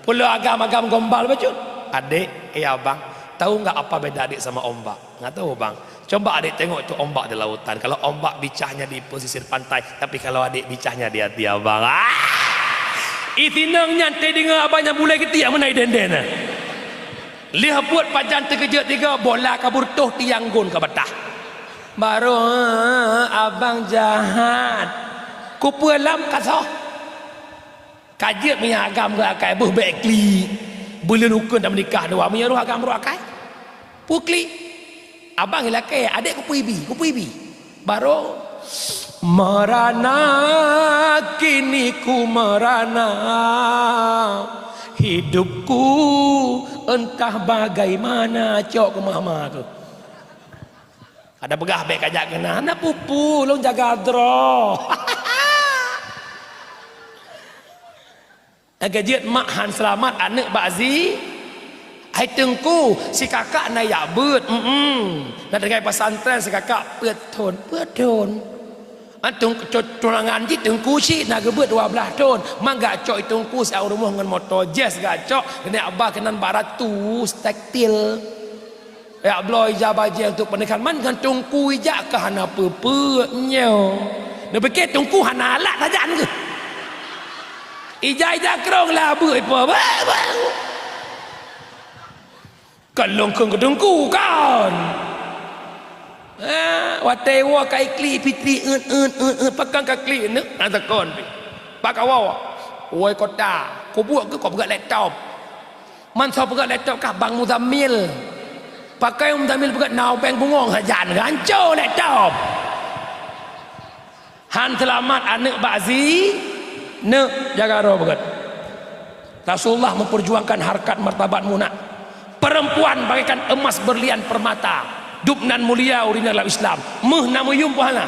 Pula agam-agam gombal bacut. Adek, eh abang, tahu nggak apa beda adek sama ombak? Nggak tahu, Bang. Coba adek tengok tu ombak di lautan. Kalau ombak bicahnya di pesisir pantai, tapi kalau adek bicahnya di hati abang. Ah! Itinong nyan teudeungoe abang nyan bulai geuti meunan idenden. Lheueh buet pajan teukeujot tiga bola ka beureutoh tiang gon ka batah. Baru, "Ah, abang jahat. Kupeue lam kasoh?" Ka jeuet meunyoe agam geuakai, beuh bék klik. Buleuen ukeuen dan meunikah dua, meunyoe roh agam roh akai. Peue klik? Abang ilakée, adek kupeue ibi, kupeue ibi. Baru, "Merana, kini ku merana. Hidupku entah bagaimana." Cok keu mama tu. Ada peugah bék kajak keunan, hana peue-peue, lôn jaga droe. Lagée jeuet mak han seulamat aneuëk bak zi. Hai teungku, si kakak na yak beuet, mm-mm. Na tinggai pesantren si kakak peuet thon, peuet thon. Antung co-, tunangan jih teungku cit na geubeuet dua blaih thon. Mak gak cok i teungku siat u rumoh ngon moto Jazz gak cok, keuneuk ba keunan bak ratus taktil. Yak bloe ija bajée untuk pernikahan man ngon teungku ija keu hana peue-peue nyoe. Neupike teungku hana alat sajan keuh. Ija-ija krong lah beuet ipo. Ba, ba. Kon lôn kheun keu teungku kon. Ah, watée woe ka iklik Fitri eut, eut, eut, eut, pakon ka klik neuk, na teukon pi. Bak kawoe, woi kota, kubuet keu kop gak laptop. Man soe peugah laptop kah Bang Muzammil? Pakon Muzammil peugah na ubeng bungong sajan, hanco laptop. Han seulamat aneuëk bak zi, neuk jaga droe beugét. Rasulullah memperjuangkan harkat martabat munak. Perempuan bagaikan emas berlian permata. Dubnan mulia ureuëng dalam Islam. Meuh na meuyuem peuhala.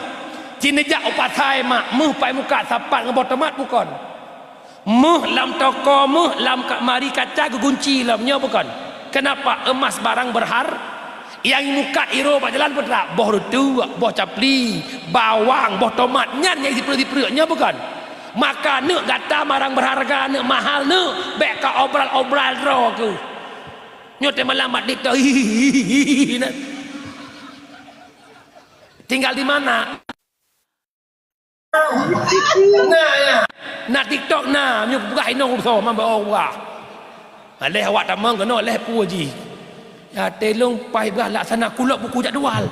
Ci neujak u pasai mak, meuh pai muka sapat ngon boh tomat bukon. Meuh lam toko, meuh lam ka-, mari kaca geugunci lom, nyoe bukon? Kenapa emas barang berhar-, nyang mukat iro bak jalan peutrak, boh reuteuek, boh capli, bawang, boh tomat, nyan nyang sipeureuek-sipeureuek, nyoe bukon? Maka neuk gata barang berharga, neuk mahal, neuk, bék ka obral-obral droe keuh. Nyoe teuh malam mat ditoh, hihihi, na. Tinggal di mana? Na, na. Na TikTok na, meunyoe peugah inong rusoe, man bak Allah. Leh awak tamong keunoe, leh peue jih. Ya, teuh lôn paih bah laksana kulok buku jadual.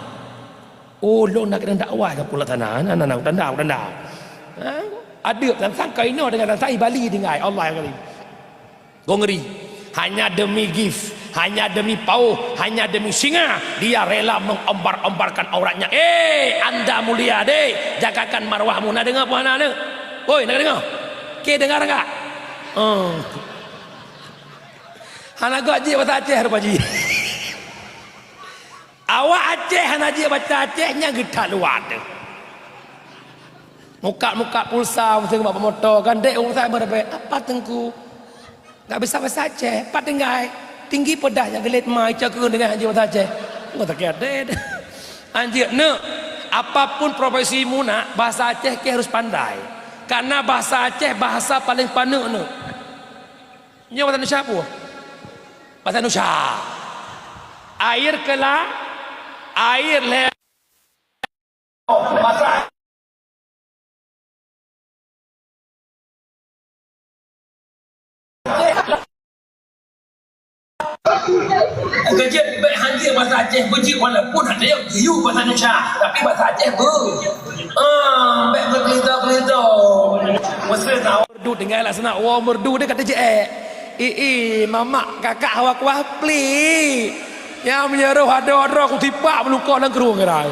Oh, lôn na keudang dakwah nyang kulok sana, na, na, na, tanda, tanda. Ha? Adeueb sang-sang ka inoe deungon sang-sang i Bali tinggai, Allah yang karim. Go ngeri. Hanya demi gift, hanya demi paoh, hanya demi singa, dia rela mengombar-ombarkan auratnya. Eh, anda mulia deh, jagakan marwahmu. Na deungoe peue hana, aneuk? Oi, na deungoe? Oke, dengar enggak? Oh. Hana gok jih bahasa Aceh rupa jih. Awak Aceh hana jih bahasa Aceh, nyan geutak luwa teuh. Muka-muka pulsa, mesti bak moto kan, dek ureueng meurabek, "Apa Teungku? Enggak bisa bahasa Aceh, pat tinggai? Tinggi pedas nyang geulet ma, ica keu dengan hanjeuet bahasa Aceh." Enggak sakit hati. Hanjeuet, neuk. Apapun profesimu nak, bahasa Aceh keu harus pandai. Karena bahasa Aceh bahasa paling paneuk, neuk. Nyoe bahasa Indonesia apa? Bahasa Indonesia. Air kela, air le-, bahasa Aceh. Keujeuet bèk hanjeuet bahasa Aceh beujeuet, walaupun ada yang geuyue bahasa Indonesia, tapi bahasa Aceh beu. Ah, bèk beukelida-kelida. Masa na merdu tinggai laksana wa merdu dia kata je, eh. Ih, ih, mamak kakak hawa kuah pli. Nyang meunyoe roh ada-ada ku tipak meulungkok lam krueng gerai.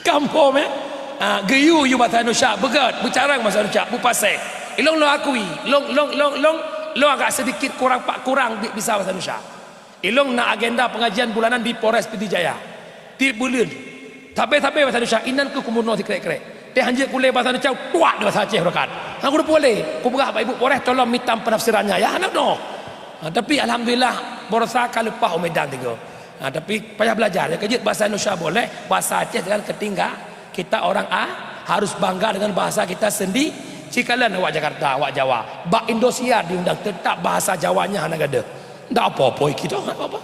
Kampung, eh? Ha, geuyue-yue bahasa Indonesia, beugèt, beucarang bahasa Indonesia, beupasai. Ilong lôn akui, lôn, lôn, lôn, lôn, lôn agak sedikit kurang pak kurang bi-, bisa bahasa Indonesia. Ilong na agenda pengajian bulanan di Polres Pidie Jaya. Tiep buleuen. Sabe-sabe bahasa Indonesia, inan keuh kumeurunoe sikrek-krek. Teuh hanjeuet kulé bahasa Indonesia, tuak di bahasa Aceh rakan. Aku peureulèe, kupeugah bak Ibu Polres, tolong mita penafsirannya, ya, hana noh. Ha, tapi alhamdulillah, baroesa ka leupah u Medan tiga. Ha, tapi payah belajar, ya, keujeuet bahasa Indonesia boleh, bahasa Aceh jangan ketingga-, kita orang A harus bangga dengan bahasa kita sendi-, sikalon awak Jakarta, awak Jawa. Bak Indosiar diundang, tetap bahasa Jawanya hana gadoh. Ndak apa-apa kita, ndak apa-apa.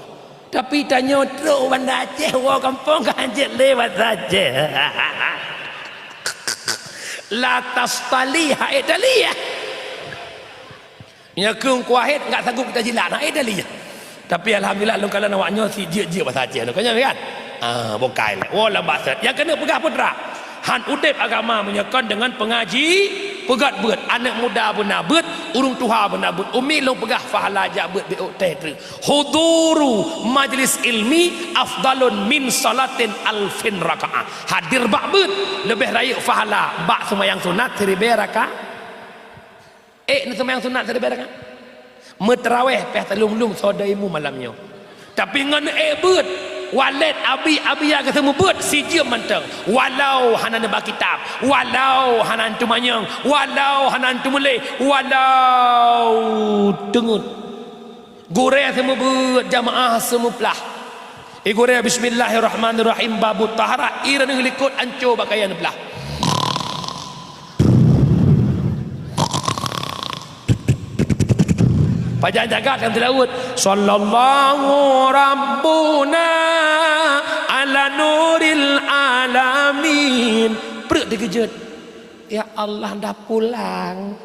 Tapi tanyoe trok Banda Aceh, woe kampung ka hanjeuet lé bahasa Aceh. La tastali, hai tali, ya. Nyoe keueng kuahet enggak sanggup kita jilat, hai tali, ya. Tapi alhamdulillah, lôn kalon awak nyoe si jeuet-jeuet bahasa Aceh, lôn kalon kan? Ah, bukai lé. Woe lam bahasa. Nyang keuneuk peugah putra. Han udép agama meunyoe kon deungon pengaji, peugöt beuet. Aneuk muda beuna beuet, ureueng tuha beuna beuet. Umi lôn peugah pahala jak beuet beuh teh treuk. Huduru majlis ilmi afdalun min salatin alfin rakaah. Hadir bak beuet leubeh rayeuk pahala bak seumayang sunat siribèe raka-, eh, neuseumayang sunat siribèe raka-, meutaraweh pih taleueng lom soe daimu malam nyoe. Tapi ngon ék beuet, walet abi-abi nyang geuseumeubeuet sijeuem mantong. Walau hana neuba kitab, walau hana teumanyong, walau hana teumulèe, walau teungeut. Gurèe seumeubeuet, jamaah seumeuplah. I gurèe bismillahirrahmanirrahim, babut taharah, i droeneuh likot anco bak kayèe neuplah. Pajan jagat nyang teulaweuet, sallallahu rabbuna ala nuril alamin. Pruet dikeujot. Ya Allah, dah pulang.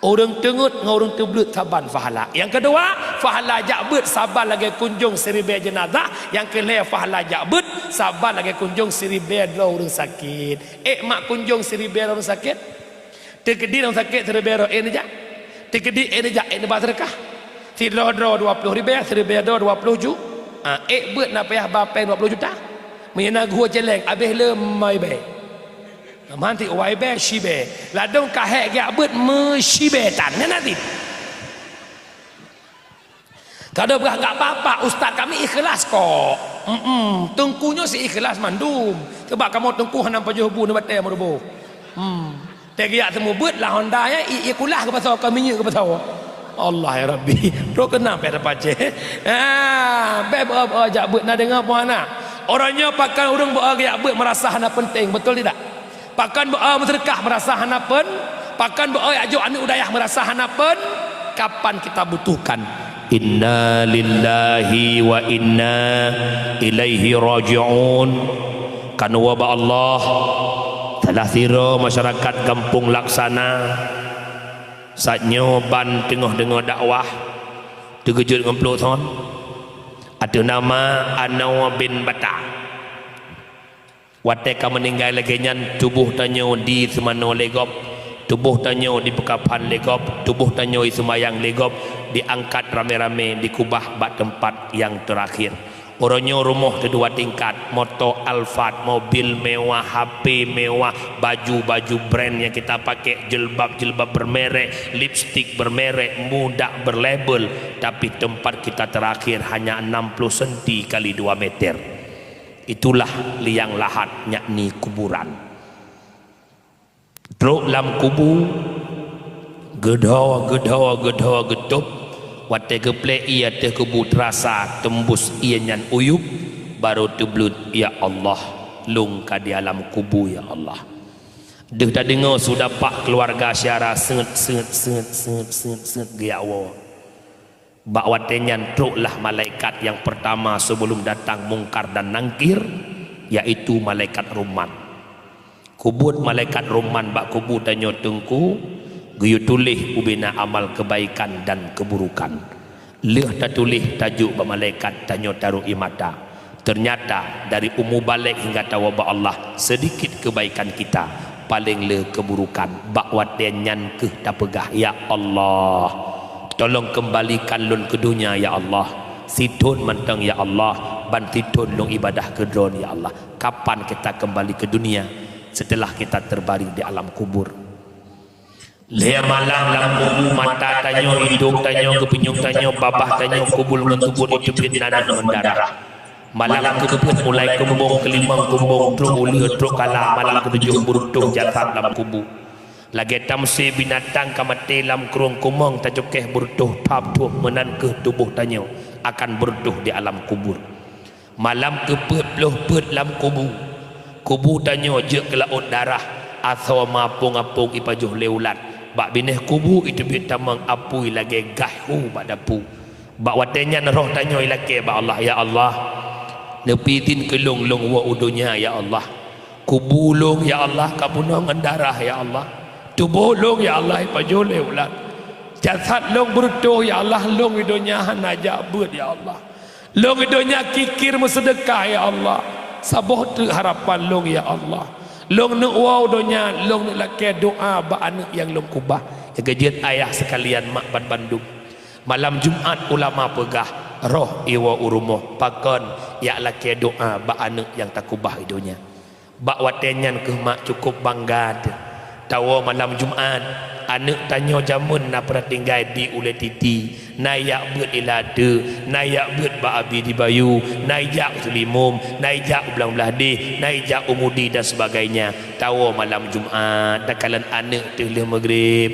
Ureueng teungeut ngon ureueng teubleuet saban pahala. Nyang keudua, pahala jak beuet saban lagèe kunjong siribèe jeunazah. Nyang keulhèe, pahala jak beuet saban lagèe kunjong siribèe droe ureueng sakét. Ék mak kunjong siribèe droe ureueng sakét? Teukeudi ureueng sakét siribèe droe, ék neujak? Teukeudi ék neujak, ék neuba seudeukah. Sidroe droe dua ploh ribèe, siribèe droe dua ploh ju-, ah, ék beuet na payah ba péng dua ploh juta. Meunyoe na geuhue céléng, abéh le mai bèe. Manti wai bèe, shi bèe. Ladôm ka hék geujak beuet meushi bèe tan, nyan na cit. Ka deuh peugah, "Enggak apa-apa, ustaz kami ikhlas kok." Mm-mm, teungku nyoe si ikhlas mandum. Sebab kamoe teungku hana pajoh bu neubatèe meuruboh. Hmm. Teuh geujak seumeubeuet lah honda nyan, i, i kulah keu pasoe, keu minyeuk keu pasoe. Allah ya Rabbi, trok keunan pih teupacéh. Ah, bèk beu-, beu-, jak beuet na deungoe peue hana. Uroe nyoe pakon ureueng beu-, geujak beuet meurasa hana peunteng, beutôi tidak? Pakon beu-, meuseudeukah meurasa hana peun-, pakon beu-, jak jok aneuk u dayah meurasa hana peun-, kapan kita butuhkan. Inna lillahi wa inna ilaihi raji'un. Kan woe bak Allah, salah sidroe masyarakat Gampông Laksana, saat nyoe ban teungoh deungoe dakwah, teukeujot ngon plôk thon, ateueh nama Anoe bin Bata. Watèe ka meuninggai lagèe nyan, tuboh tanyoe diseumanoe lé gob, tuboh tanyoe dipeukaphan lé gob, tuboh tanyoe diseumayang lé gob, diangkat ramé-ramé, dikeubah bak teumpat nyang teurakhir. Uroe nyoe rumoh teudua tingkat, moto Alphard, mobil mewah, H P mewah, baju-baju brand nyang kita pakai, jilbab-jilbab bermerek, lipstik bermerek, mudah berlabel, tapi tempat kita terakhir hanya enam puluh senti kali dua meter. Itulah liang lahat, yakni kuburan. Trok lam kubu, geudhoe, geudhoe, geudhoe, geutôb. Watée geuplek ié ateueh kubu teurasa teumbus ié nyan u yueb, barô teubleuet, "Ya Allah, lôn ka di alam kubu, ya Allah." Deuh tadeungoe su dapak keuluwarga syedara seungeut, seungeut, seungeut, seungeut, seungeut, seungeut geujak woe. Bak watée nyan troklah malaikat nyang peurtama sibeulom datang Mungkar dan Nangkir, yaitu malaikat Roman. Kubuet malaikat Roman bak kubu tanyoe teungku, geuyue tuléh ubena amal keubaikan dan keuburukan. Lheueh tatuléh tajok bak malaikat tanyoe tarok ie mata. Teunyata dari umu balek hingga tawoe bak Allah, seudikit keubaikan kita, paleng le keuburukan. Bak watée nyan kheueh tapeugah, "Ya Allah, tolong keumbalikan lôn keu donya, ya Allah. Sithon mantong, ya Allah, ban sithon lôn ibadah keu Droe, ya Allah." Kapan kita keumbali keu donya? Seuteulah kita teubaring di alam kubur. Lhée malam lam kubu mata tanyoe, idong tanyoe, geupeunyueng tanyoe, babah tanyoe kubul ngon tubot iteubiet nanah ngon darah. Malam keupeuet mulai keumbong, keulimong keumbong, trok uleue, trok kala, malam keutujoh beureutoh jasad lam kubu. Lagée tamsé binatang ka maté lam krueng kumong, tacukeh beureutoh thab-thub, meunan kheueh tuboh tanyoe akan beureutoh di alam kubur. Malam keupeuet ploh peuet lam kubu. Kubu tanyoe jeuet keu laôt darah, asoe mapông-apông ipajoh lé ulat. Bak binéh kubu iteubiet tamong apui lagée gaih hu bak dapu. Bak watée nyan roh tanyoe ilakée bak Allah, "Ya Allah, neupitin keu lôn, lôn woe u donya, ya Allah. Kubu lôn, ya Allah, ka peunoh ngon darah, ya Allah. Tuboh lôn, ya Allah, ipajoh lé ulat. Jasad lôn beureutoh, ya Allah, lôn i donya hana jak beuet, ya Allah. Lôn i donya kikir meuseudeukah, ya Allah. Saboh teuk harapan lôn, ya Allah. Lôn neuk woe u donya, lôn neuk lakée doá bak aneuëk nyang lôn keubah." Nyang keujeuet ayah seukalian, mak banbandum. Malam Jumat ulama peugah, roh iwoe u rumoh, pakon jak lakée doá bak aneuëk nyang takeubah i donya. Bak watée nyan kheueh mak cukôp bangga teuh. Tawoe malam Jumat, aneuëk tanyoe jameun na peureulée tinggai di ulée titi, na ijak beuet i Lateue, na ijak beuet bak Abi di Bayu, na ijak u Seulimum, na ijak u Blang Blahdeh, na ijak u Mudi dan sebagainya. Tawoe malam Jumat, takalon aneuëk teuh lheueh meugreb.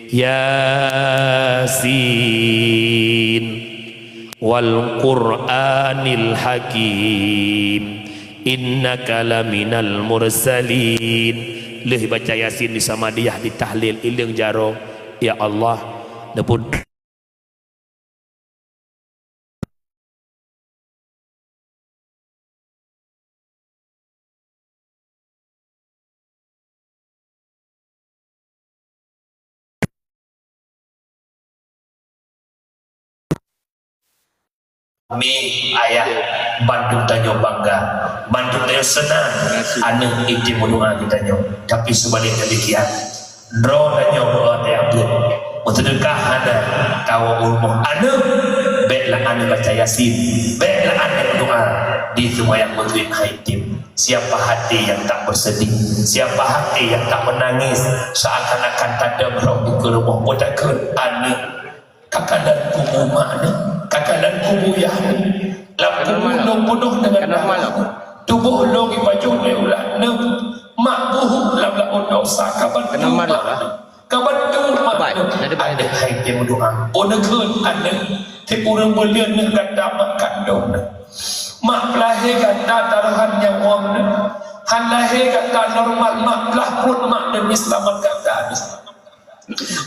Yasin, wal Qur'anil Hakim, innaka laminal mursalin. Lheueh baca Yasin di Samadiyah, di tahlil, ileueng jaroe, ya Allah, neupeu- Mi ayah, bandum tanyoe bangga, bandum tanyoe seunang aneuëk item meudoá keu tanyoe. Tapi seubaliknya demikian, droe tanyoe beu-o tajak beuet, meuseudeukah hana, tawoe u rumoh aneuëk, bék la aneuëk baca Yasin, bék la aneuëk doá di seumayang Maghrib hai item. Siapa hati yang tak bersedih, siapa hati yang tak menangis, seakan-akan tadong roh di keu rumoh, beutakheun aneuëk. Kakalon kubu mak neuh, kakalon kubu yah neuh. Lam kubu lôn peunoh deungon darah. Tuboh lôn ipajoh lé ulat neuh. Mak buhuk lam laôt dosa, kaban tu mak neuh. Kaban tu mak neuh. Aneuk hai teuh meudoá. Oh neukheun aneuk, teuh ureuëng buleuen neuh gata mak kandong neuh. Mak peulahé gata tarohan nyawöng neuh. Han lahé gata normal, mak plah pruet mak demi seulamat gata neuh.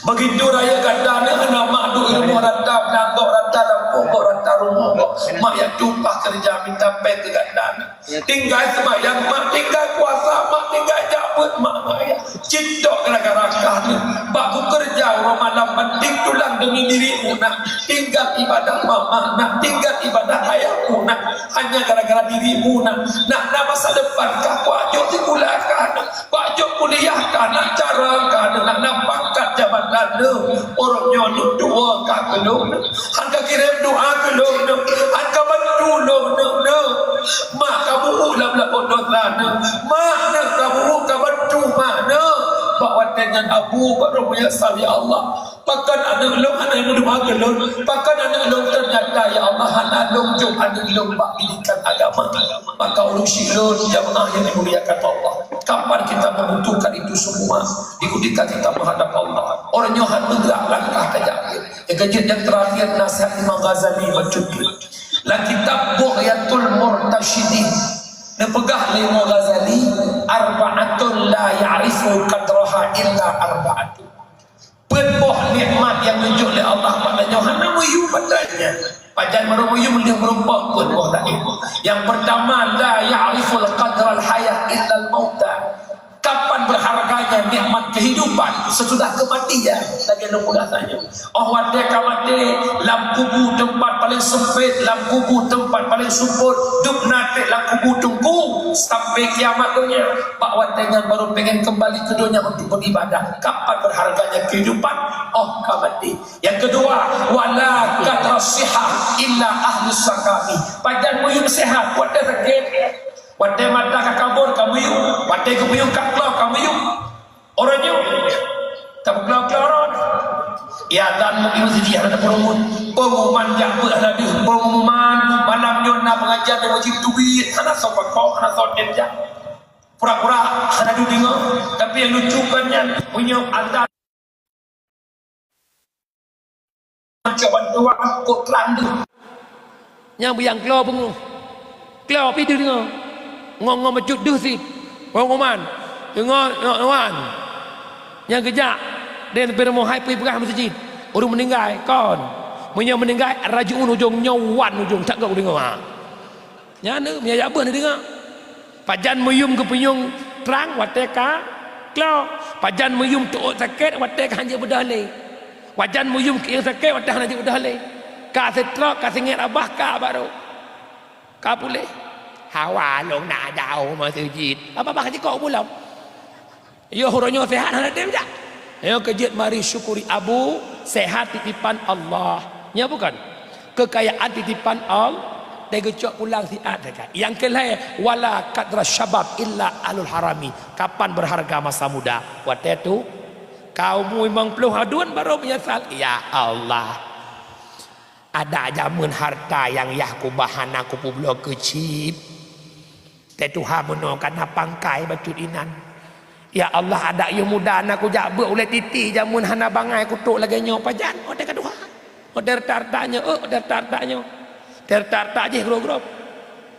Begitu raya gata neuh, hana mak duek i rumoh rata, beunangkok rata, lampôh kok rata rumoh kok. Mak jak tumpah keureuja mita péng keu gata neuh. Tinggai seumayang mak, tinggai puasa mak, tinggai jak beuet mak, mak ya. Cit tok gara-gara kah neuh. Bak beukeureuja uroe malam banting tulang demi dirimu nak. Tinggai ibadah mama nak, tinggai ibadah ayahmu nak. Hanya gara-gara dirimu nak. Nak na masa depan kah, kuajok sikula kah nak. Bak jok kuliah ka na cara, ka na, na pangkat jabatan neuh. Ureuëng nyoe lôn tuwoe ka keu lôn. Han ka kirém doa keu lôn neuh. Han ka bantu lôn neuh, neuh. Mak ka buhuk lam laôt dosa neuh. Mak neuh ka buhuk ka bantu mak neuh. Bak watée nyan Abu baru meunyeusal, ya Allah. Pakon aneuk lôn hana meudoa keu lôn? Pakon aneuk lôn teunyata, ya Allah, hana lôn jok aneuk lôn bak pendidikan agama? Maka ureueng syiek lôn, jamaah yang dimuliakan Allah, kapan kita membutuhkan itu semua, di ketika kita menghadap Allah? Orang nyoe hana gerak langkah tajak. Nyang keujeuet nyang terakhir, nasihat Imam Ghazali bacut. Lam kitab Bughyatul Murtasyidin, neupeugah lé Imam Ghazali, "Arba'atun la ya'rifu qadraha illa arba'atun." Peuet boh nikmat nyang geujok lé Allah bak tanyoe hana meuyum bak tanyoe. Pajan meureumeuyum lheueh meurumpok peuet boh laén. Nyang peurtama, la ya'riful qadral hayah illal mauta. Kapan berharganya nikmat kehidupan sesudah kematian? Lagèe lôn peugah tanyoe. Oh, watèe ka maté, lam kubu teumpat paleng seumpét, lam kubu teumpat paleng seumpôt, dum na trép lam kubu teungku sampai kiamat donya. Bak watèe nyan baru pengen kembali ke donya untuk beribadah. Kapan berharganya kehidupan? Oh, ka maté. Yang kedua, wala qadra sihah illa ahlus sakami. Pajan meuyum sehat, watèe sakét. Watèe mata ka kabur ka meuyum, watèe geumeuyum ka klo ka meuyum. Uroe nyoe, tapeuklô-klô rot. Ya, dan mungkin siji hana tapeureumeun. Pengumuman jak beuet hana deuh. Pengumuman, malam nyoe na pengajian di Masjid Tauhid. Hana soe pakon, hana soe tem jak. Pura-pura hana deuh deungoe. Tapi nyang lucu kon nyan, meunyoe azan Cok bantuan, kok trang deuh. Nyang buyang klo beungoh. Klo pih deuh deungoe. Ngo-ngo meucut deuh sit. Pengumuman. Deungoe, deungoe, wan. Nyang geujak. Deh, leubeh rumoh hai pih peugah meuseujid. Ureueng meuninggai, kon. Meunyoe meuninggai, rajiun ujong nyoe wan ujong. Tak gok deungoe, ha. Nyan, eh, meunyo jak beuet neudeungoe. Pajan meuyum geupeuyueng trang watèe ka klo. Pajan meuyum teuôt sakét watèe ka hanjeuet beudôh lé. Pajan meuyum keuieng sakét watèe hana jeuet beudôh lé. Ka seutrok, ka seungét babah, ka barô. Ka puléh. Hawa lôn na jaoh meuseujid. Babah jikok bulom. Yoh, uroe nyoe sehat hana tem jak. Nyoe keujeuet mari syukuri Abu, sehat titipan Allah. Nyo bukon? Kekayaan titipan Allah, teuh geucok pulang siat dekat. Nyang keulhèe, wala qadra syabab illa ahlul harami. Kapan berharga masa muda? Watèe tu, ka umu limong ploh aduen baru meunyeusal, "Ya Allah, adak jameun harta nyang yah kubah hana kupeubloe keu chip." Teuh tuha meunoe ka na pangkai bacut inan. Ya Allah, adak yôh muda na kujak beuet ulèe titi jameun hana bangai kutrok lagèe nyoe pajan. Oh, teuh ka tuha. Oh, teuh rata-rata nyoe, oh, teuh rata-rata nyoe. Teuh rata-rata jih grob-grob.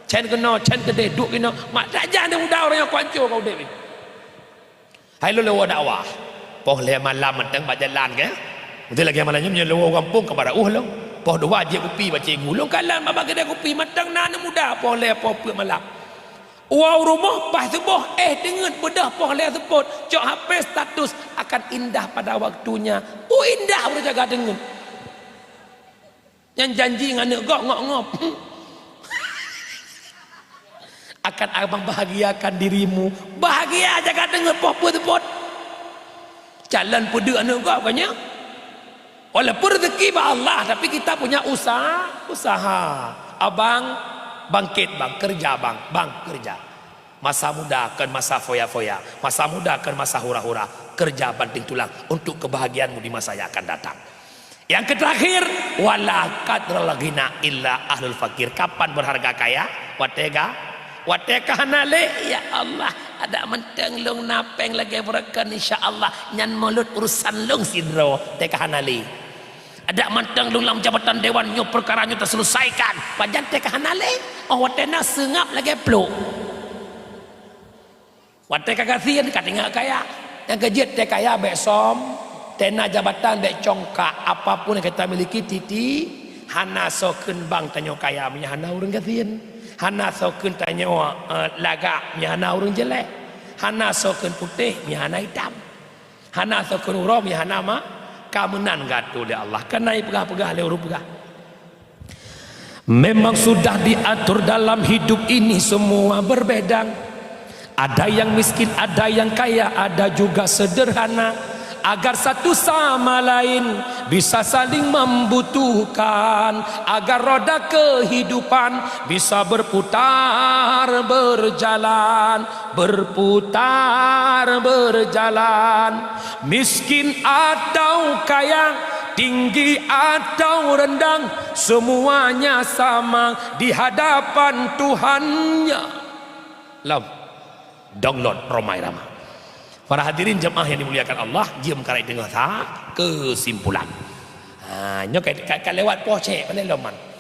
Cen keunoe, cen keudeh, duek keunoe. Mak tajak nyoe muda ureueng nyoe kuanco ka udép jih. Hai lôn leuwoe dakwah. Poh lhèe malam mantong bak jalan, keu? Beutôi lagèe malam nyoe meunyoe leuwoe gampông ka barô uh lôn. Poh dua jép kupi bak cikgu. Lôn kalon bak keudè kupi mantong na aneuk muda poh lhèe poh peuet malam. Woe u rumoh paih suboh, eh, teungeut beudôh poh lhèe seupôt, cok H P status akan indah pada waktunya. Uh, indah beureujaga teungeut. Nyan janji ngon aneuk gob ngop-ngop. Akan membahagiakan dirimu. Bahagia jaga teungeut poh peuet seupôt. Calon peuduek aneuk gob kan nyan. Walaupun rezeki bak Allah, tapi kita punya usaha, usaha. Abang, bangkit bang, kerja bang, bang, kerja. Masa muda kon masa foya-foya, masa muda kon masa hura-hura. Kerja banting tulang untuk kebahagiaanmu di masa yang akan datang. Yang terakhir, wala qadral ghina illa ahlul fakir. Kapan berharga kaya? Watèe ka, watèe ka hana lé. Ya Allah, adak mantong lôn na péng lagèe beureukan, insya Allah nyan mulod urusan lôn sidroe. Teuh ka hana lé. Adak mantong lôn lam jabatan dewan nyoe peukara nyoe teuseuleusaikon. Pajan teuh ka hana lé. Oh, watèe na seungab lagèe plôk. Watèe ka gasien ka tinggai kaya. Nyang keujeuet teuh kaya bèk som, teuh na jabatan bèk congkak. Apapun yang kita miliki titi, hana soe kheun bang tanyoe kaya meunyo hana ureueng gasien. Hana soe kheun tanyoe, eh, lagak meunyo hana ureueng jeuleh. Hana soe kheun putéh meunyo hana itam. Hana soe kheun uroe meunyo hana ma, ka meunan geuatô lé Allah. Ka na ipeugah-peugah lé ureueng peugah. Memang sudah diatur dalam hidup ini semua berbeda. Ada yang miskin, ada yang kaya, ada juga sederhana. Agar satu sama lain bisa saling membutuhkan, agar roda kehidupan bisa berputar berjalan, berputar berjalan. Miskin atau kaya, tinggi atau rendah, semuanya sama di hadapan Tuhannya. Lom, download Rhoma Irama. Para hadirin jemaah yang dimuliakan Allah, jeuem karai teungoh sa kesimpulan. Ha, nyoe ka, ka, ka lewat poh cek, paléng lom man.